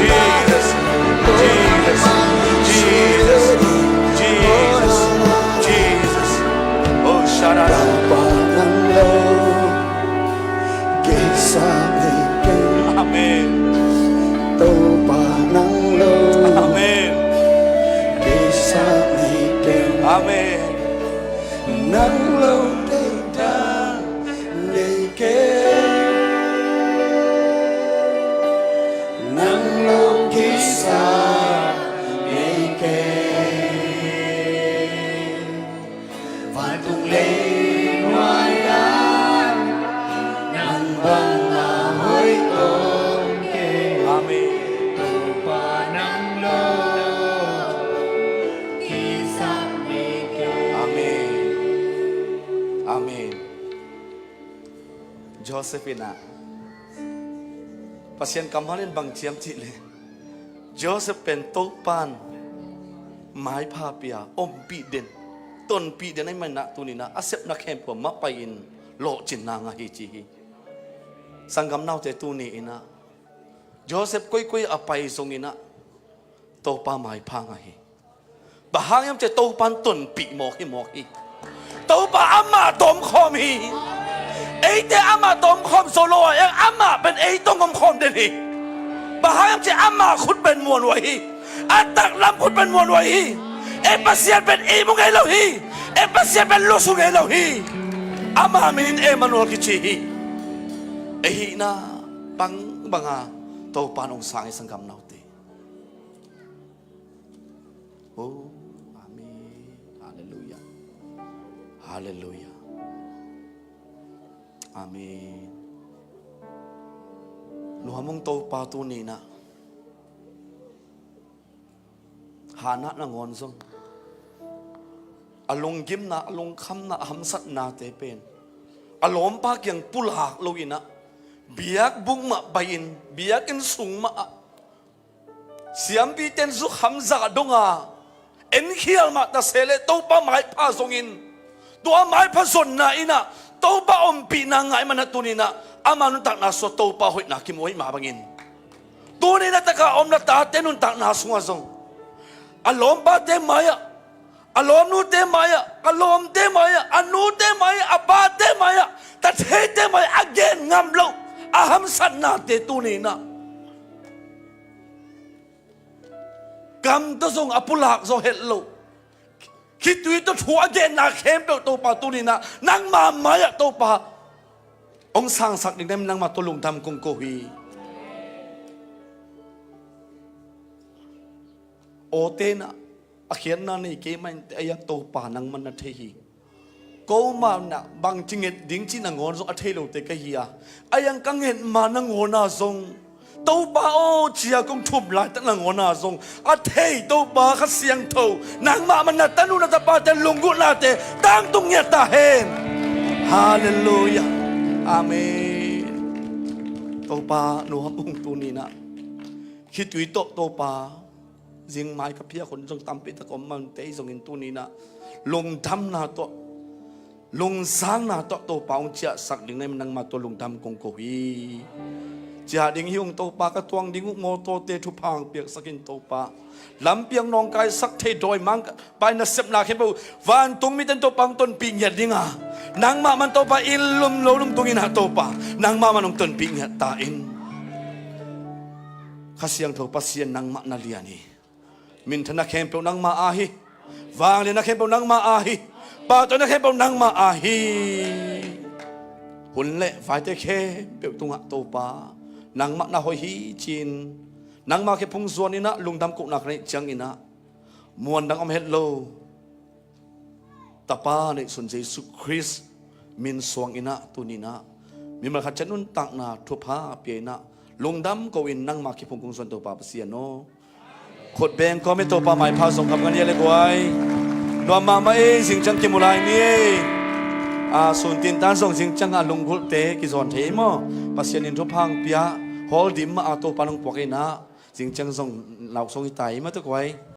Jesus, Jesus, Jesus, Jesus, Jesus. Oh, Sharada. Topa nang lo kisa nei keng. Amen. Topa nang lo, amen, kisa nei keng. Amen. Nang lo kei dan nei keng. Nang lo kisa nei keng. Vantung lei nuai-ah nang bang a hoih om kei. Amen. Topa nang lo kisam nei kei. Amen. Amen. Joseph in ah, Pasian kammal in bang ci hiam cih leh, Joseph pen Topa'n maipha pia, ompih den, tonpih den ahih manin ah tuni-in ah a sepna khempeuh ah mah pai-in lawhcinna ngah hi ci hi. Sanggamnaute, tuni-in ah Joseph koikoi a pai zongin ah Topa maipha ngah hi. Bang hang hiam cih leh Topa'n tonpih mawk hi, mawk hi. Topa amah tawh om khawm hi. Eite amah tawh om khawm zo lo a, amah pen ei tawh om khawm den hi. Bang hang hiam cih leh ama khut pen muanhuai hi. A taklam khut pen muanhuai hi. Ei Pasian pen ihmu ngei lo hi. Ei Pasian pen lungsim ngei lo hi. Ama min in Emmanuel kici hi. Ei hihna bangbang a Topa'n hong sang hi, sanggamnaute. Oh, amen. Halleluiah. Halleluiah. Amen. Nuam ung, Topa tuni-in ah Hannah nangawn zong a lunggimna, a lungkhamna, a hamsatnate pen a lawmpa kiang pulak lo-in ah, biakbuk mah pai-in, biakinn sung mah ah, siampite'n zukham zah dong a enkhial mah ta se leh Topa maipha zongin, tua maipha zonna in ah Topa ompihna ngah ahih manin ah tuni-in ah ama nuntakna sungah Topa hoihna kimu ahih mah bangin, tuni-in ah tak a om na tate nuntakna sungah zong a lawmpate mai-ah, a lawmnute mai-ah, a lawmte mai-ah, a nute mai-ah, a pate mai-ah, tatheite mai-ah a gen ngam loh a hamsatnate tuni-in ah kam tawh zong a pulak zaw het loh, khitui tawh thu a genna khempeuh Topa tuni-in ah nangma mai-ah Topa hong sangsak ding nangma tawh lungdam kong ko hi. Awte in ah a khiatna nei kei mah inteh, ei-a Topa nangma'n na thei hi. Ko mah in ah bangci nget ding cih nangawn zong a thei lote ka hi a, ei-a ka nget ma nangawn ah zong Topa aw ci-a kong thum laitak nangawn ah zong a thei Topa Kha Siangtho, nangmah mah na tanu na tapate lunggulhnate tangtung ngiat ta hen. Halleluiah. Amen. Topa nuam ung tuni-in ah, khitui tawh Topa, zingmai ka phiak hun zong tampi tak om mah un tei zongin tuni-in ah lungdamna tawh, lungzanna tawh Topa hong ciahsak ding na hih manin nangmah tawh lungdam kong ko hi. Ciah ding hi ung Topa, ka tuang ding uh mawtawte thupha hong piaksak in Topa. Lampi hong nawngkaisak thei dawimangpa in nasepna khempeuh vantung mite in Topa hong tonpih ngiat ding a, nangmah mah in Topa inn lum lo lum tungin ah Topa, nangmah mah in hong tonpih ngiat ta in. Kha Siangtho Pasian, nangmah na lian hi. Minthanna khempeuh nangmah aa hi. Vanglianna khempeuh nangmah aa hi. Pahtawina khempeuh nangmah aa hi. Hun le vaite khempeuh tungah Topa, nangmah na hoih hi ci-in, nangmah kiang phung zuan in ah lungdam kohna ka neih ciangin ah, muan dang om het lo Tapa neihsun Jesu Khrist min suangin ah tuni-in ah mimal khat ciat nuntakna thupha pia in ah, lungdam ko-in nangmah kiang phung kong zuan Topa Pasian aw. Khut beng kawm hi, Topa maipha zong kham ngan hi a le guai. Nuam mahmah ei, zingciang kimu lai ni ei. A, sun tintan zong zingciang a lunggulhte kizawn thei ei maw. Pasian in thupha hong pia, hall dim mah a Topa in hong puak in ah, zingciang zong lauk song hi ta ei maw, tua guai.